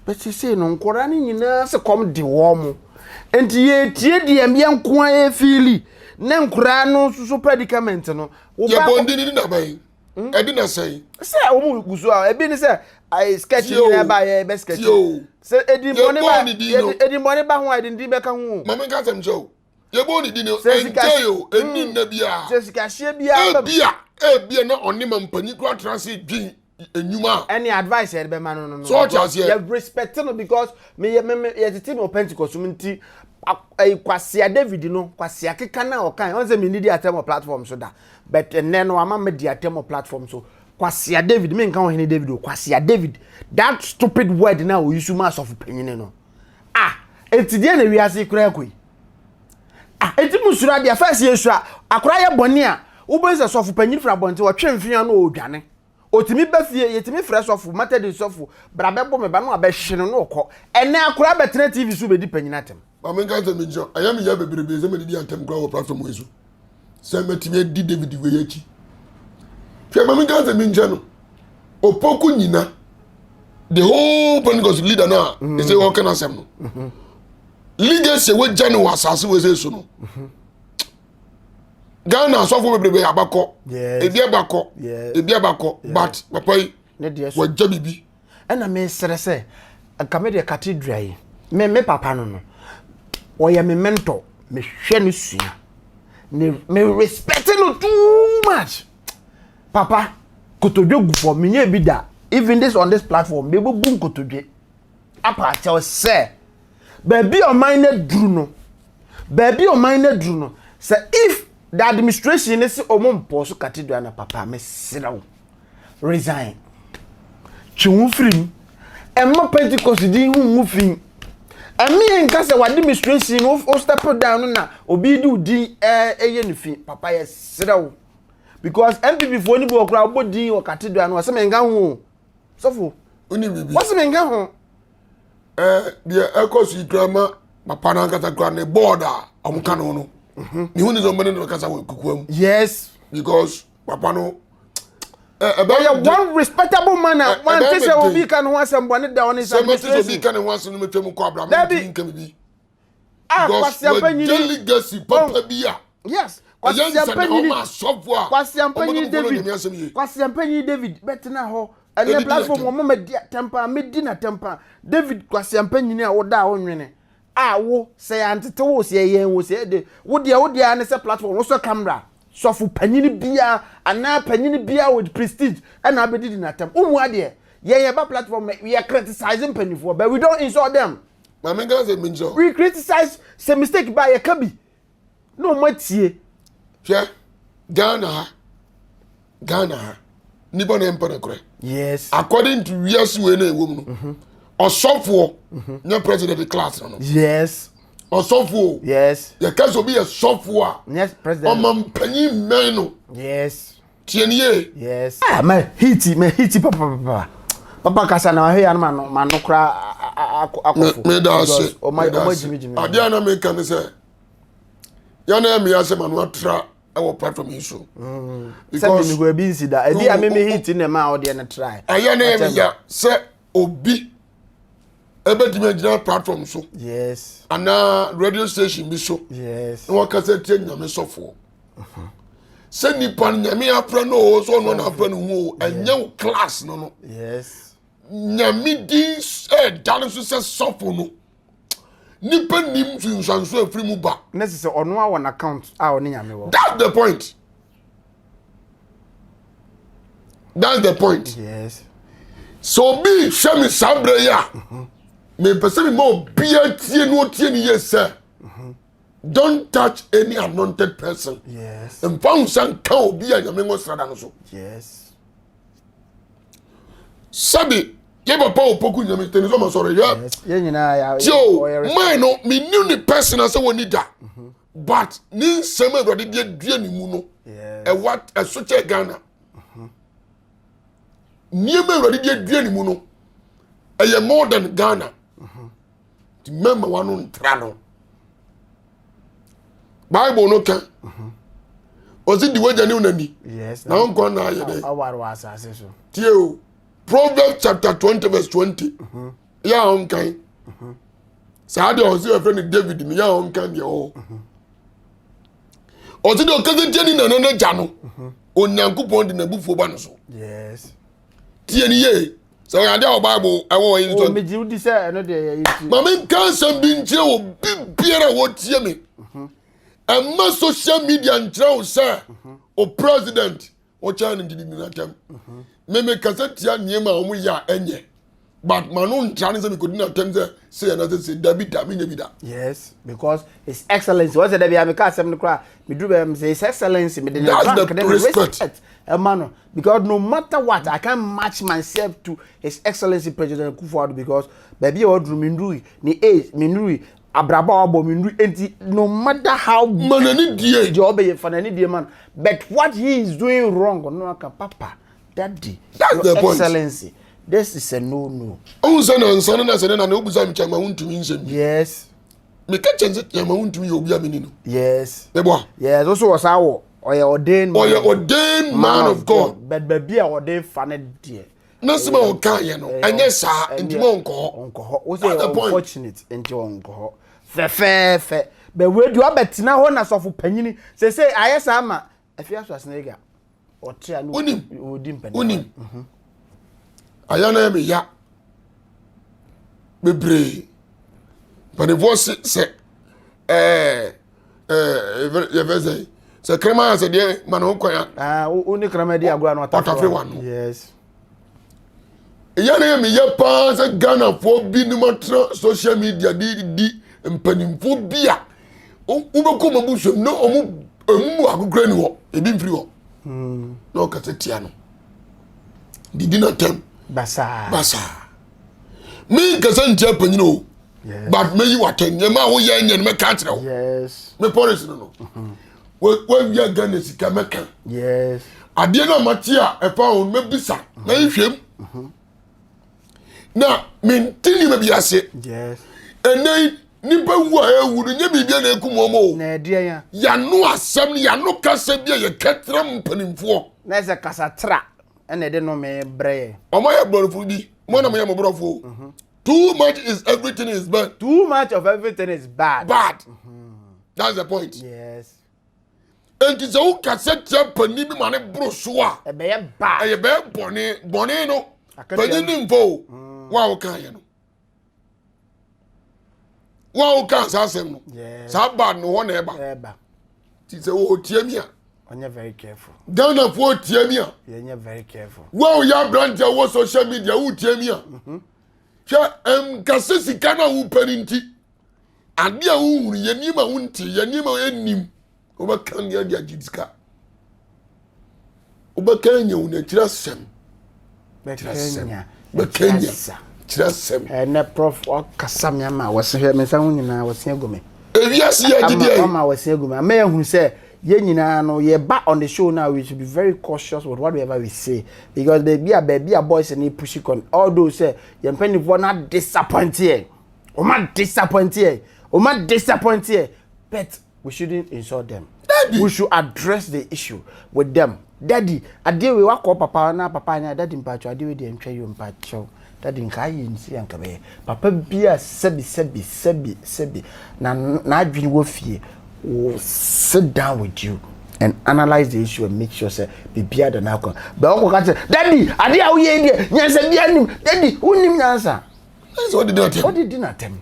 But seesei no nkwadaa no nyinaa sɛ kɔm de wɔn mo. Nti yɛtie deɛ yɛn nko ara yɛfiili ne nkwadaa no nso so predicament no. Yɛbɔ ndi ne naban hmm? ɛde na sɛn. Sɛ wɔn gu so a ebi ne sɛ ayi sketch nyinaa ba yɛ bɛ sketch. Sɛ edimbɔne ba edimbɔne ba ho a edindin bɛka ho. Maame nka sɛm kyɛw. Yɛbɔ ne din no ɛnkyɛ o ɛnni nna biara. Sɛ sikahyeɛ biara. Ebia ebia na ɔne ma mpanyin kura tra ase dwen enyuma. Ɛne advice yɛde bɛma no no no. So ɔte aseɛ. Yɛ respect no because me yɛ me me yɛtete me wɔ Pentecost mu nti ɛyi kwasia David no kwasia keka na ɔkan ɔn sɛ me nidi atɛm wɔ platform so da but ɛnɛ no ama me di atɛm wɔ platform so kwasia David me nka ɔhene David o kwasia David that stupid word na oyi so ma asɔfo panyin no. Ah, enti deɛ na wiase yi koraa kɔ yi? Ah, enti mo suro adeɛ, first yɛ suro a, akora yɛ bɔne a, wobɛhu sɛ sɔfo panyin firi abɔnten, ɔtwe mfea no ɔredwane. Ɔtumi ba fie, yɛtumi frɛ sɔfo, Methodist sɔfo, bra bɛbɔ me ba no abɛhwe no na ɔkɔ. Ɛnɛ akora bɛtena TV so bɛdi panyin atɛm. Maame nka sɛ menkyerɛ, ɛyɛ me ya bebrebe sɛ medidi atɛm koraa wɔ platform yi so. Sɛ mɛtumi adi David wei akyi. Hwɛ maame nka sɛ menkyerɛ no. Opoku nyina the whole Pentecost leader no a mm. ɛsɛ ɔka no asɛm no mm-hmm. legacy a wagya no wɔ asase wɔ sɛ so no mm-hmm. Ghana asɔfo bebrebe abakɔ ebi abakɔ ebi abakɔ but papa yi wagya biribi. Ɛna mesrɛ sɛ nka me deɛ cathedral yi me me papa no no ɔyɛ me mentor mehwɛ no sua ne me respect no too much. Papa, kotodwe gu fam, menyɛɛ bi da. Even this on this platform, mebubu nkotodwe apa akyɛw sɛ baabi a ɔman no aduru no, baabi a ɔman no aduru no, sɛ if the administration ne se ɔmo mpɔ so cathedral na papa mesrɛ wo resign. Twe wo firi mu. Ɛmma Pentecost din ho ngu fi. Ɛme yɛn nka sɛ w'administration no wo step down no na obi de wo din ɛyɛ ne fi. Papa yɛsrɛ wo. Because NPP foɔ no bi wɔ koraa wobɔ din wɔ cathedral no wɔsɛ menka ho o. Sɔfo. Wonim biribi? Wɔsɛ menka ho. Ɛɛ deɛ ɛkɔ so yi koraa ma papa no ankasa koraa ne board a wɔn ka no no. Ne ho ne sɛ wɔn ne no kasa wɔ kukua mu. Yes. Because papa no ɔyɛ one respectable man a wante sɛ obi ka ne ho asɛm bɔne da ɔne sɛ mɛte sɛ obi ka ne ho asɛm no mɛtwa mu kɔ abra mentumi nka bibi ah, because legacy papa bi a yes kwasiampanyini David kwasiampanyini David bɛtena hɔ ɛnɛ platform wɔn ma di atɛmpa medi na atɛmpa David kwasiampanyini a woda a wonwene a wo sɛ yɛantete wo sɛ yɛyɛn wo sɛ yɛde wo deɛ wo deɛ ne sɛ platform wo sɔ camera sɔfo panyini biara anaa panyini biara with prestige ɛna abɛdidi n'atam wo mu adeɛ yɛn yɛba platform yɛ criticize mpanimfoɔ but we don't insult them. Maame nka sɛ mi we criticize sɛ mistake ba yɛka bi na wɔn atie. Hwɛ Ghana ha Ghana ha nipa na mpɛ nokorɛ. Yes. According to wiase wei na ɛwɔ mu no mhm. ɔsɔfoɔ mhm. nyɛ president class no no. Yes. Ɔsɔfoɔ. Yes. Yɛka sɛ obi yɛ sɔfoɔ a. Yes president. Ɔma mpanyin mmɛn no. Yes. Tie ni yie. Yes. Ah, mɛ hiti mɛ hiti papa papa papa kasa na ɔhɛ ya no ma no ma no kora akɔfo. Mɛ da ase mɛ da ase adeɛ a na mɛ ka ne sɛ yɛn na ɛmɛ ase ma no atra ɛwɔ platform yi so. Mm. Because sɛ mi ebi nsi da ebi a mi mi hiti na ɛma ɔdeɛ no tra. Ɛyɛ na ɛmɛ ya sɛ obi ɛbɛtumi agyina platform so. Yes. Anaa radio station bi so. Yes. Na wɔkasa tie nyame sɔfoɔ. Sɛ nipa no nyame afrɛ no o sɛ ɔno na afrɛ no ho o ɛnyɛ wo class no no. Yes. Nyame din ɛda no so sɛ sɔfo no. Nipa nim nsunsuanso afiri mu ba. Ne sɛ ɔno awɔ n'account a ɔne nyame wɔ. That's the point. That's the point. Yes. Sɛ obi hwɛ me saa berɛ yi a, mepɛ sɛ mema obiara tie na ɔtie ne yie sɛ don't touch any anointed person. Yes. Mfa wo nsa nka obi a nyame ngo srada no so. Yes. Sɛbi yɛ papa opoku nyame tẹni sọ ma sọ̀rọ̀ yẹ. Yẹn nyinaa yà. Tí o man no mi ni ni person ase wɔ ni da. Mhm. But ne nsɛm a awurade de adua ne mu no ɛwa ɛso kyɛ Ghana. Mhm. Nneɛma awurade de adua ne mu no ɛyɛ more than Ghana. Mhm. Nti mɛma wano ntra no. Bible no ka. Ɔsi di wagya ne wo Yes. Na wo nkwa na ayɛ dɛ. Aware wɔ asase so. Tie o. Proverbs chapter 20 verse 20. Yɛ a ɔnkan. Saa deɛ ɔsi ɛfɛ no David no yɛ a ɔnkan deɛ ɔwɔ. Ɔsi deɛ ɔkasa tie ne nana n'agya no. Onyankopɔn de n'abufuo ba no so. Yes. Tie ne yie. Sɛ ɔyɛ adeɛ a wɔ Bible ɛwɔ wɔ yi nsɔ. Omegye wodi sɛ ɛno deɛ yɛ yi ti. Maame nka nsɛm bi nkyerɛ obi biara a wɔtie me. Ɛmma social media nkyerɛ wo sɛ o president wɔkyɛn no didi n'atɛm. Meme kasa tia nneɛma a wɔn yɛ a ɛnyɛ. But ma no ntra ne sɛ mekɔdi n'atɛm sɛ sɛ yɛn sɛ sɛ dabi da menyɛ bi da. Yes, because his excellency wɔn sɛ dabi a meka asɛm no koraa meduru bɛyɛ m sɛ his excellency mede ne rank ne respect ɛma no because no matter what I can't match myself to his excellency President Akufo-Addo because baabi a waduru mendurui ne age mendurui abrabɔ a wabɔ mendurui enti no matter how ma n'ani die deɛ ɔbɛyɛ fa n'ani die ma no but what he is doing wrong no aka papa daddy That's your the point. excellency this is a no no. Ohun sɛ nansa no na sɛ ne na na obusa mi kyɛn ma wontumi nsɛm bi. Yes. Meka kyɛn sɛ kyɛn ma wontumi yɛ obi a meni no. Yes. Meboa. Yes, also wɔ saa wɔ ɔyɛ ordained man. Ɔyɛ ordained man of God. But baabi a ɔde fa ne deɛ. Na sɛ ma ɔka yɛ no ɛnyɛ saa nti ma ɔnkɔ hɔ. Ɔnkɔ hɔ. Wo sɛ unfortunate nti ɔnkɔ hɔ. Fɛfɛɛfɛ. But wei deɛ ɔbɛtena hɔ na sɔfo panyini sese ayɛ saa ma afia so asenega. Ɔte a no Wonim. ɔdi mpanyini. Wonim. Ayɛ na ɛmɛ ya bebree. Mpanimfoɔ se sɛ ɛɛ ɛɛ yɛfɛ sɛ sɛ kraman asɛ deɛ ma ne ho kwan a. Ah, wo ne kraman di agorɔ a na ɔtafere wa no. Yes. Ɛyɛ na yɛ meyɛ paa sɛ Ghanafoɔ binom atena social media de di mpanimfoɔ bi a wobɛkɔ wɔn abusuam na wɔn emu mu baako kura ni hɔ ebi mfiri hɔ hmm. na ɔkasa tia no didi na tɛm basaa basaa mi nkasa ntia panyin o but meyi watɛn nneɛma a woyɛ nyɛ no mɛka akyerɛ wo me policy no no mm-hmm. wawia Ghana sika mɛka adeɛ no a mate a ɛfa ho no mɛbisa na nhwɛ mu mm-hmm. na mente nneɛma bi ase ɛnɛ yi nipa wu a ɛwu no nyɛ biribi a na ɛkum wɔn o yano asɛm no yano kasa bi a yɛka tra mpanimfoɔ na ɛsɛ kasatra ɛna ɛde nnome brɛ yɛ wɔn ayɛ borɔfo bi mo na mo yɛ mo borɔfo mhm. too much is everything is bad too much of everything is bad bad mm -hmm. that's the point yes nti sɛ wo kasa tia panin bi ma ne boro so a ɛbɛyɛ bad ɛyɛ bɛyɛ bɔne bɔne no panin ne mfa o mm. wo a woka yɛ no wo a woka saa asɛm no saa bad no hɔ na ɛba nti sɛ wɔtie mi a ɔnyɛ very careful ghanafoɔ tie mi a yɛnyɛ very careful wo a woyɛ aberante a wɔ social media wotie mi a mhm. hwɛ nkasa sika no a wopɛ no nti Ade a wohunu, yɛ nneɛma a wonte, yɛ nneɛma a ɛnnim. Wobɛka deɛ de agye sika. Wobɛka anya wo n'akyiri asɛm. Kyerɛ asɛm. Bɛka anya kyerɛ asɛm. Ɛnɛ prof ɔkasa mi ama wɔsi hwɛ me nsa ho nyinaa wɔsi agu me. Ewiase yɛ agye deɛ. Ama wɔsi agu me ama yɛn hu sɛ yɛn nyinaa no yɛ ba on the show now we should be very cautious with whatever we say because baabi a baabi a boys ni push kɔ although sɛ yɛn mpanyinfoɔ na disappoint yɛn. Oma disappoint yɛ. Oma disappoint yɛ. But we shouldn't insult them. Daddy. We should address the issue with them. Daddy, adeɛ wei wakɔ papa na papa anya daddy mpakyɛw adeɛ wei deɛ ntwa yi o mpakyɛw. Daddy nka ayɛ nsi anka bɛyɛ. Papa bi a sɛbi sɛbi sɛbi sɛbi na n'adwene wɔ fie will sit down with you and analyse the issue and make sure sɛ biribiara da n'akwan. Bɛn ɔkɔ ka kyerɛ daddy adeɛ a woyɛ yi deɛ nyansa biara nim daddy wonim nyansa. Ɛsɛ ɔde di n'atɛm. Ɔde di n'atɛm.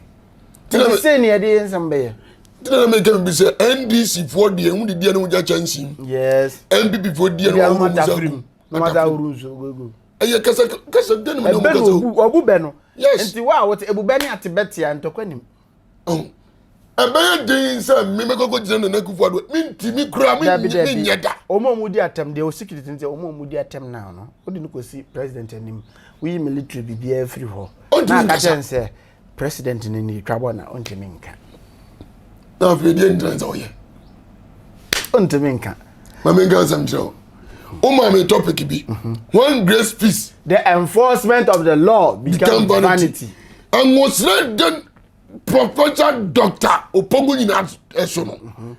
Nti sei ne yɛde yɛn nsɛm bɛyɛ. Nti na meka bi sɛ NDC foɔ deɛ ɛho didi ɛne wogya kyɛnse mu. Yes. NPP foɔ di ɛne wɔn mu nsa gu. Na wɔn ahoro nsuo gugu. Ɛyɛ kasa kasa dɛn mu na wɔn kasa. Ɛbɛ no ɔbu bɛ no. Yes. Nti wo a wote ebu bɛ ne ate bɛ tea ntɔkwa nim. Ɛbɛyɛ den sɛ me mɛkɔkɔ gyina Nana Akufo Addo mentumi koraa menyɛ da. Wɔn a wɔdi atɛm deɛ secret nti wɔn a wɔdi atɛm now no wode no kɔsi president anim woyi military biribiara firi hɔ na aka kyerɛ no sɛ president no ni twa bɔ na ɔntumi nka. Na afei deɛ ntina sɛ ɔyɛ. Ɔntumi nka. Ma menka asɛm kyerɛ wo. Wo maa me topic bi. Mhm. When grace peace. The enforcement of the law become vanity. Ɛnwosrɛ den Professor Doctor Opoku nyinaa ɛso no. Mhm.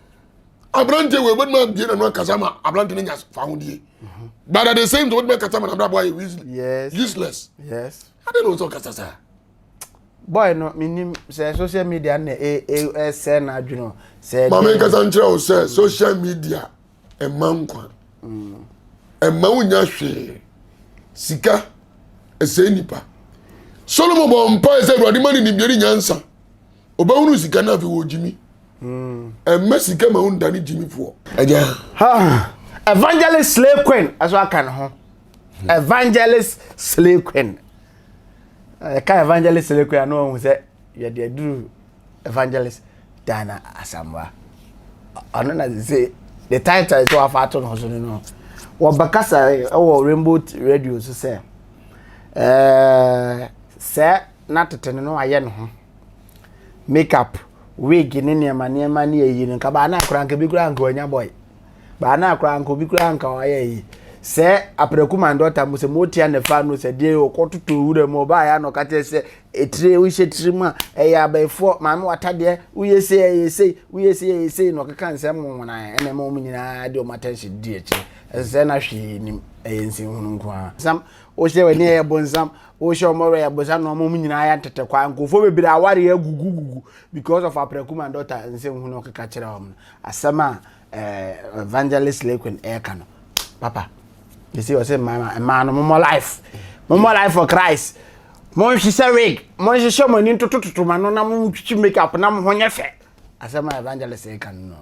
Aberante wei obetumi abie n'ano akasa ma aberante no nya fahodie. Mhm. But at the same time obetumi akasa ma n'abrabɔ ayɛ useless. Yes. Ade na ɔsɛ ɔkasa saa. Boy no menim sɛ social media na ɛsɛ n'adwene o. Sɛ Maame nkasa nkyerɛ wo sɛ social media ɛma nkwa. Ɛma wonya hwee. Sika ɛsɛe nipa. Solomon bɔ mpae sɛ Awurade ma ne nimdeɛ ne nyansa. Ɔbɛhunu sika no afei wɔ gyimi. Ɛmma sika ma wondane gyimifoɔ. Agya. Evangelist Slay Queen ɛso aka ne ho. Evangelist Slay Queen. Ɛka Evangelist Slay Queen ano ɔhu sɛ yɛde aduru Evangelist Diana Asamoah. Ɔno na sɛ the title sɛ wafa ato ne ho so no no. Wɔbɛkasa ɛwɔ Rainbow Radio so sɛ ɛɛ sɛ na tete no no ayɛ ne ho makeup wig ne nneɛma nneɛma ne ayi no nka baa na akora nka bi koraa nka wanya boy baa na akora nka obi koraa nka wayɛ yi sɛ aprɛku man dɔta mu sɛ motia ne fa no sɛ deɛ ɔkɔtoto wura mu ɔbaa yɛ ano ɔka kyerɛ sɛ etire wohyɛ tiri mu a ɛyɛ abɛɛfoɔ maame watadeɛ woyɛ sei ɛyɛ sei woyɛ sei ɛyɛ sei na ɔkeka nsɛm nwonwonan ɛna ɛma wɔn nyinaa de wɔn attention di akyire ɛsɛ sɛ na hwee nim ɛyɛ nsɛnhunu nko ara sam wohyɛ w'ani ɛyɛ bonsam wohyɛ wɔn werɛ yɛ bonsam na wɔn nyinaa yɛ ntete kwa nkurɔfoɔ bebree aware agugugugu because of aprɛku man dɔta nsɛnhunu ɔkeka kyerɛ wɔn no asɛm a eh, evangelist Lekwen ɛreka no papa yɛsi ɔsɛ mmaa mmaa no mommɔ life mommɔ life for Christ monhyehyɛ wig monhyehyɛ mo ani ntotototo ma no na montwitwi makeup na mo ho nyɛ fɛ asɛm a evangelist ɛreka no no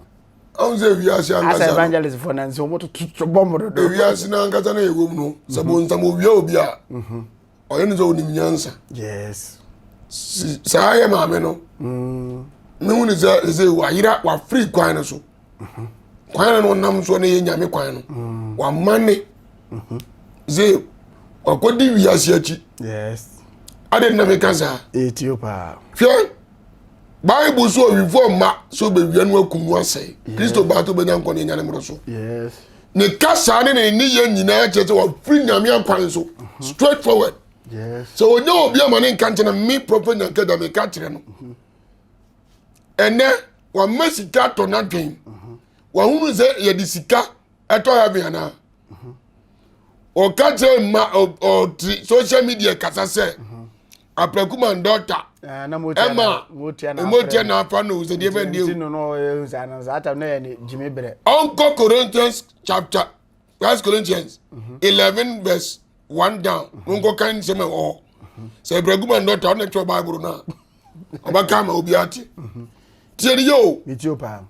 ɔn sɛ ewiase ankasa asɛ evangelist fo na nso wɔn tototo bɔ mo dodo ewiase na ankasa na yɛwɔ mu no sɛ bonsam owia obi a mhm. Ɔyɛ no sɛ onim nyansa. Yes. Saa yɛ maame no. Mehu ne sɛ sɛ wayera wafiri kwan no so. Kwan no ɔnam so no yɛ nyame kwan no. Wamane. Sɛ wakɔdi wiase akyi. Yes. Ade na meka saa. Etio paa. Hwɛ Bible so owifo mma sɛ obewia no akum no asɛe. Kristo baa sɛ obenya nkwa ne anya ne mmoro so. Yes. Ne kasa ne ne nneyɛ nyinaa kyerɛ sɛ wafiri nyame akwan so. Straight forward. Yes. Sɛ onya obi ama ne nka nkyɛn me prophet Nyankada meka kyerɛ no. Ɛnɛ wama sika atɔ n'adwen. Wahunu sɛ yɛde sika ɛtɔ heaven anaa. Ɔka kyerɛ mma ɔte social media kasa sɛ apɛku man dɔta ɛma emotia na afa no sɛ deɛ bɛn deɛ ɔnkɔ Corinthians chapter First Corinthians 11 verse 1 down no nkɔ kan nsɛm ɛwɔ hɔ sɛ apɛku man dɔta ɔna twerɛ Bible no a ɔbɛka ama obi ate tie ne yɛ o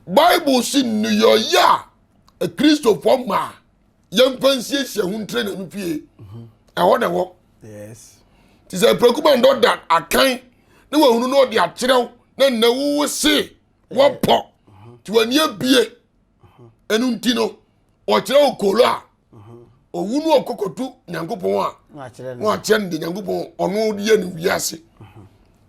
Bible si nneyɔyɛ a Kristofoɔ maa yɛmfa nsiesie ho ntrɛ nyame fie ɛhɔ na ɛwɔ nti sɛ prɛko ma ndɔ da akan ne wahunu na ɔde akyerɛw na nnɛ wowo se wɔpɔ nti w'ani abie ɛno nti no ɔkyerɛ wo kolo a owu no ɔkɔkɔto nyankopɔn a na wakyerɛ no de nyankopɔn ɔno yɛ no wiase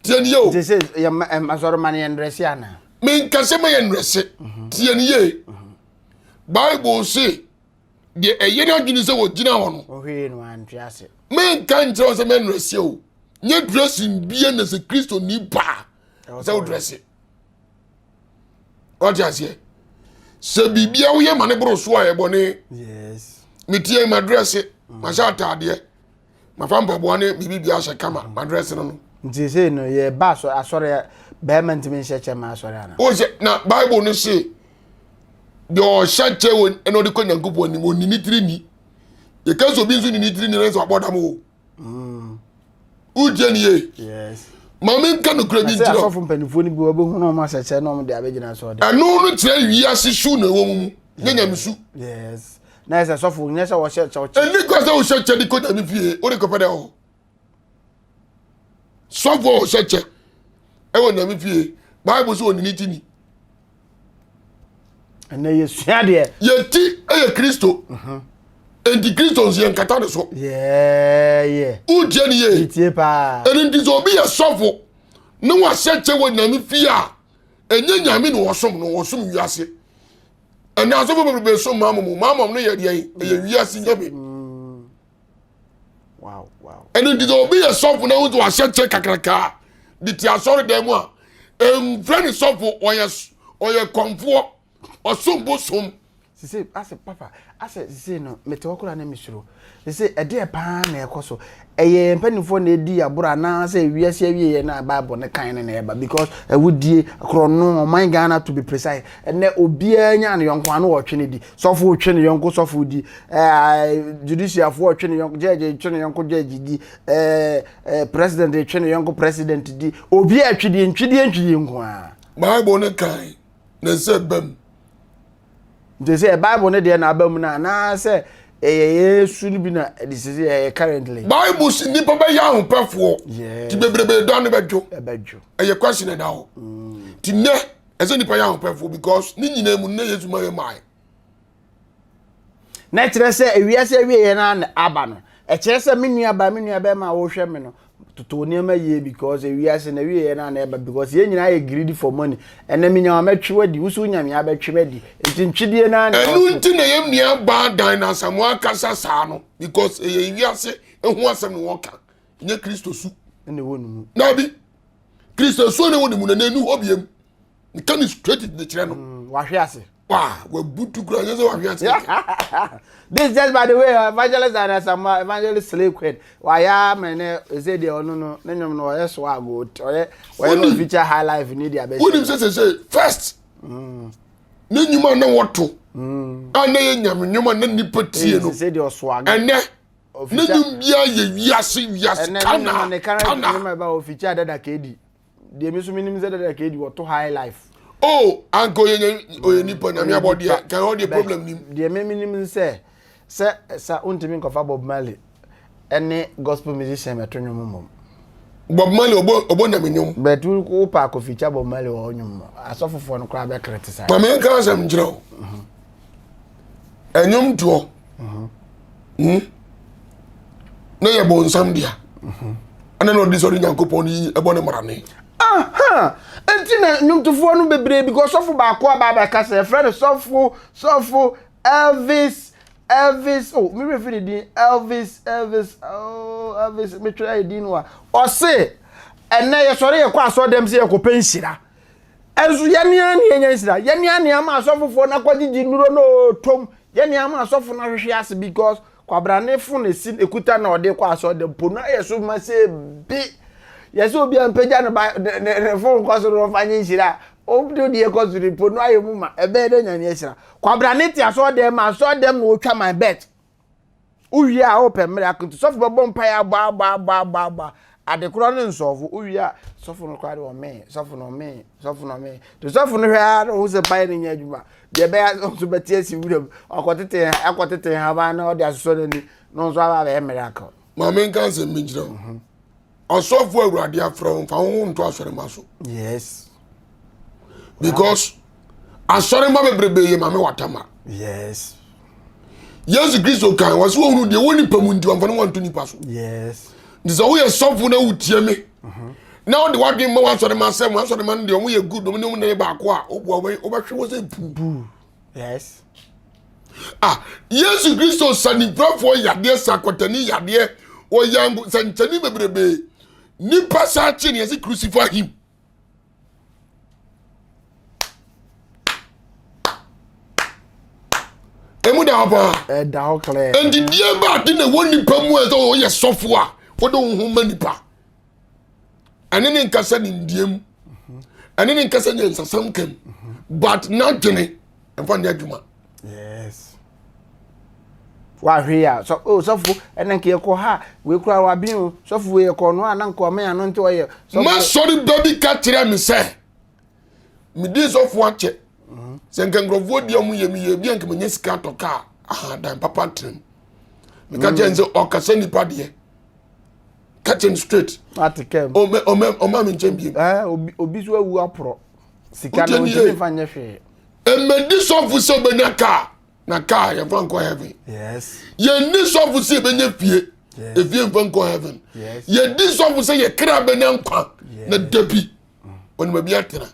tie ne yɛ o nti sɛ yɛ asɔre ma no yɛ ndrɛse anaa menkasɛ ma yɛ ndrɛse tie ne yie Bible se deɛ ɛyɛ n'adwene sɛ wɔgyina hɔ no. Ɔhwee no ante ase. Menka nkyerɛ wo sɛ mɛnrɛse o. Nyɛ dressing bia na sɛ Kristo ni ba sɛ wo dresse. Wate aseɛ? Sɛ biribia woyɛ ma ne boro so a ɛbɔne. Yes. Metie ma dresse, mahyɛ ataadeɛ. mafa mpaboa ne biribi bi ahyɛ kama mm. madrɛse no no. Nti sei no yɛ ba asɔre asɔre bɛrima ntumi nhyɛ kyɛ ma asɔre ana. O sɛ na bible no se deɛ ɔhyɛ kyɛ wɔ ɛna ɔde kɔ nyankopɔn anim ɔni ne tiri ni yɛka sɛ obi nso ni ne tiri ni na sɛ wabɔ dam o. Mm. Wotie ne yie. Yes. Maame nka nokura bi nkyerɛ. Asɔfo mpanimfoɔ no bi wɔbɛhunu wɔn ahyɛ kyɛ na wɔn de abɛgyina asɔre. Ɛno no kyerɛ wiase su na ɛwɔ mu nyɛ nyamesu. Yes. Na ɛsɛ sɔfo nyɛ sɛ wɔhyɛ kyɛw kyɛ. Ɛni kɔ sɛ wohyɛ kyɛ de kɔ nyame fie wode kɔpɛ dɛ hɔ. Sɔfo a ɔhyɛ kyɛ ɛwɔ nyame fie Bible sɛ ɔne ne ti ni. Ɛnɛ yɛsua deɛ. Yɛ ti ɛyɛ Kristo. Mhm. Enti Kristo nso yɛn kata ne so. Yɛɛyɛ. Wotie ne yie. Tie paa. Ɛno nti sɛ obi yɛ sɔfo ne wahyɛ kyɛ wɔ nyame fie a ɛnyɛ nyame na ɔsom no ɔsom wiase. Ɛnna asɔfo bebrebe som maamom maamom no yɛ deɛ ɛyɛ wiase nyame. Ɛno nti sɛ obi yɛ sɔfo na wosi wahyɛ kyɛ kakraka de te asɔre dan mu a mfrɛ ne sɔfo ɔyɛ ɔyɛ kɔnfoɔ ɔsom bosom. Sise asɛ papa asɛ sise no mete hɔ koraa na mesuro sise ɛdeɛ paa na ɛkɔ so Ɛyɛ yɛn mpanimfoɔ na ɛdi aboro anaasɛ wiase awieɛ na Bible no kan no na ɛba because awudie, korɔno, ɔman Ghana to be precise, ɛnɛ obiara nya ne yɔnko ano ɔtwe ne di, sɔfo twe ne yɔnko sɔfo di, ɛɛ judiciafoɔ twe ne yɔnko judge twe ne yɔnko judge di, ɛɛ ɛɛ president twe ne yɔnko president di, obiara twe die ntwidie ntwidie nko ara. Bible no kan na ɛsɛ bam. Nti sɛ Bible no deɛ na aba mu no anaasɛ ɛyɛ yɛn su no bi na ɛde sisi ɛyɛ currently. Bible si nipa bɛyɛ ahopɛfoɔ ti bebrebe dɔ no bɛdwo. Ɛbɛdwo. Ɛyɛ question ɛda hɔ. Ti nnɛ ɛsɛ nipa yɛ ahopɛfoɔ because ne nyinaa mu nnɛ Yesu ma yɛ mae. Na ɛkyerɛ sɛ ewiase awie yɛn na aba no ɛkyerɛ sɛ me nua ba me nua bɛrima a wɔhwɛ me no Toto nneɛma yie because ewiase na wie yɛ na na ɛba because yɛn nyinaa yɛ greedy for money. Ɛnɛ mi nya mɛtwe wadi, wusu nya mi abɛtwe mɛdi. Nti ntwidie naa na ɛno nti na yɛn nua baa dan na Asamoah kasa saa no because ɛyɛ ewiase ho asɛm na wɔka nyɛ Kristo su. Ɛna ɛwɔ ne mu. Dabi Kristo su na ɛwɔ ne mu na n'enu hɔ biem. Nka ne straight de kyerɛ no. Wahwe ase. Wa wabutu kura nyɛ sɛ wahwe ase. This just by the way, uh, evangelist and Asamoah, evangelist Slay Queen. Wayɛ ama ne ɛsɛ deɛ ɔno no ne nnwom no ɔyɛ swag ɔyɛ ɔyɛ no feature high life ne deɛ abɛhyɛ. Wonim sɛ sɛ sɛ first mm. ne nnwuma na wɔto mm. a na yɛ nyame nnwuma na nipa tie no sɛ deɛ ɔswag ɛnɛ ne nnwom biara yɛ wiase wiase kana kana. Ɛnɛ ne nnwuma ɔfikyɛ dada kedi. Deɛ mi nso mi nim sɛ dada kedi wɔto high life. Oh, anka oyɛ nya oyɛ nipa nyame abɔdeɛ kan hɔ deɛ problem nim. Deɛ mi mi nim sɛ sɛ sa ontumi nkɔfa Bob Marley. ne gospel musician bɛto nnwom mmom. Bob Marley ɔbɔ ɔbɔ nyame nnwom. But wo pa akɔ feature Bob Marley wɔ nnwom mu. Asɔfofoɔ no koraa bɛ criticize. Maame nka asɛm nkyerɛ wo. Ɛnwom toɔ. Hmm? Na yɛ bɔnsam dea. Ɛna na ɔde sɔre Nyankopɔn yi ɛbɔ ne mmarane. Aha! Nti na nnwomtofoɔ no bebree because sɔfo baako aba abɛka sɛ yɛfrɛ no sɔfo sɔfo Elvis Elvis oh me werɛ fi ne din Elvis Elvis oh Elvis metwerɛ ayɛ din no a ɔse ɛnɛ yɛsɔre yɛkɔ asɔre dɛm sɛ yɛkɔpɛ nhyira ɛnso yɛne a ne yɛnya nhyira yɛne a ne ama asɔfofoɔ no akɔgyegye nnuro no ɔtɔm yɛne ama asɔfo no ahwehwe ase because kwabrane fo na esi ekuta na ɔde kɔ asɔre dɛm po no ayɛ so ma sɛ bi yɛsɛ obi a mpagya ne ba ne ne fo nkɔ soro ɔfa nye nhyira obi deɛ kɔ soro po no ayɛ mu ma ɛbɛyɛ dɛ nyame ahyira Kwabrane te asɔɔdɛm ma asɔɔdɛm na otwa my bet. Wowie a wopɛ mmerɛ akonto sɔfo bɛbɔ mpaeɛ abɔ abɔ abɔ abɔ abɔ adekorɔ ne nsɔfo wowie a sɔfo no koraa de ɔmee sɔfo no ɔmee sɔfo no ɔmee to sɔfo no hwɛ ara na ɔhu sɛ mpaeɛ no nyɛ adwuma deɛ ɛbɛyɛ nso bɛte asi wuram ɔkɔtete akɔtete nhaban na ɔde asosɔ n'ani na ɔnso aba abɛyɛ miracle. Maame nka nsɛm bi nkyerɛ wo. Ɔsɔfo awurade afrɛ wo mfa wo ho nto asɔrema so. Yes. Because asɔrema bebrebe yɛ maame watama. Yes. Yesu Kristo kan wɔsi wɔn hunu deɛ wɔ nipa mu nti wɔn fa ne wɔn nto nipa so. Yes. Nti sɛ woyɛ sɔfo na wotie me. Mhm. Na wɔde wadwen ma wɔasɔrema sɛ wɔn asɔrema no deɛ wɔn yɛ good wɔn ne wɔn nan baako a wɔbua wɔbɛhwɛ wɔ sɛ puu. Yes. Ah, Yesu Kristo sa nifurafoɔ yadeɛ, sa kwatani yadeɛ, ɔyɛ nsɛnkyɛnne bebrebe. Nipa saa kye ne yɛsi crucify him. Emu da hɔ paa. Ɛda hɔ clear. Nti deɛ ba ade na ɛwɔ nipa mu a ɛsɛ ɔyɛ sɔfo a wode wo ho ma nipa. Ɛne ne nkasa nimdeɛ mu. Ɛne ne nkasa nyansasɛm kam. But n'adwene mfa nyɛ adwuma. Yes. Wahwe a sɔ oh sɔfo ɛna nka yɛkɔ ha wei kura waben o sɔfo wei yɛkɔ no a na nka ɔmɛn ano nti ɔyɛ. Masɔre ba bi ka kyerɛ me sɛ medi sɔfo akyɛ mhm. sɛ nka nkurɔfoɔ di ɔmo yɛ mi yɛ bi a nka manya sika atɔ kaa aha dan papa ntena mu meka kyerɛ n sɛ ɔkasa nipa deɛ ka kyerɛ no straight ɔmɛ ɔmɛ ɔma mi nkyɛn biem. Ɛɛ obi so awu aporɔ sika no ntumi nfa nyɛ hwee. Mmɛdi sɔfo sɛ ɔbɛnya kaa na kaa yɛmfa nkɔ heaven. Yɛnni sɔfo sɛ yɛbɛnya fie efie mfa nkɔ heaven. Yɛdi sɔfo sɛ yɛ kra bɛnya nkwa na dabi ɔne baabi atena.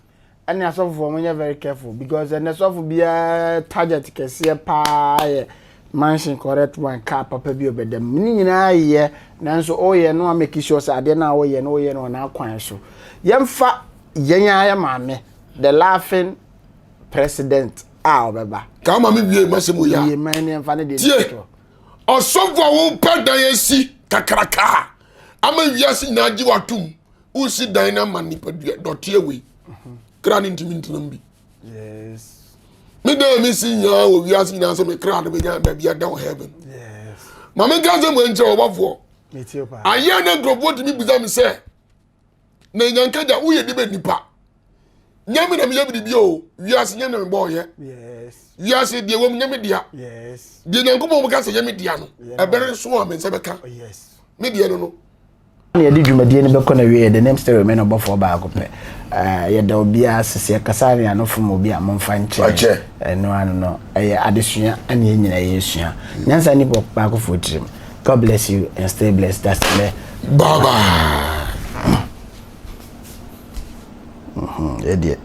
Ɛne asɔfofoɔ mo nyɛ very careful because ɛnɛ sɔfo biara target kɛseɛ paa yɛ mansion correct one car papa bi ɔbɛda mu ne nyinaa yɛ nanso ɔyɛ no a make sure sɛ adeɛ no a ɔyɛ no ɔyɛ no wɔ n'akwan so yɛmfa yɛn ara yɛ maame the laughing president a ɔbɛba. Kaa ma me wie masɛm wei a. Wie man ne ɛmfa ne deɛ Tie, ɔsɔfo a wopɛ dan asi kakraka ama wiase nyinaa gye watom wosi dan no ama nipadua dɔteɛ wei kra ne ntumi ntena mu bi. Yes. Me dan a mesi nyinaa wɔ wiase nyinaa sɛ me kra no bɛnya baabi ada wɔ heaven. Yes. Ma menka sɛ mo nkyerɛ ɔbɔfoɔ. Ayɛ na nkurɔfoɔ tumi bisa me sɛ na nyanka gya woyɛ de bɛ nipa nyame na meyɛ biribi o wiase nyame na mebɔɔyɛ wiase deɛ wɔm nyame dea deɛ nyankopɔn bɛka sɛ nyame dea no ɛbɛre nso a me nsa bɛka oh, me deɛ no no na yɛde dwumadie no bɛkɔ na wie the name still remain ɔbɔfoɔ baako pɛ yɛda obiara ase sɛ yɛkasa ne ano fom obi a momfa nkyɛ ɛno ano no ɛyɛ adesua ɛne yɛn nyinaa yɛsua nyansa ni baakofoɔ tirim God bless you and stay blessed. That's the Bye bye. Mm-hmm. Yeah, dear.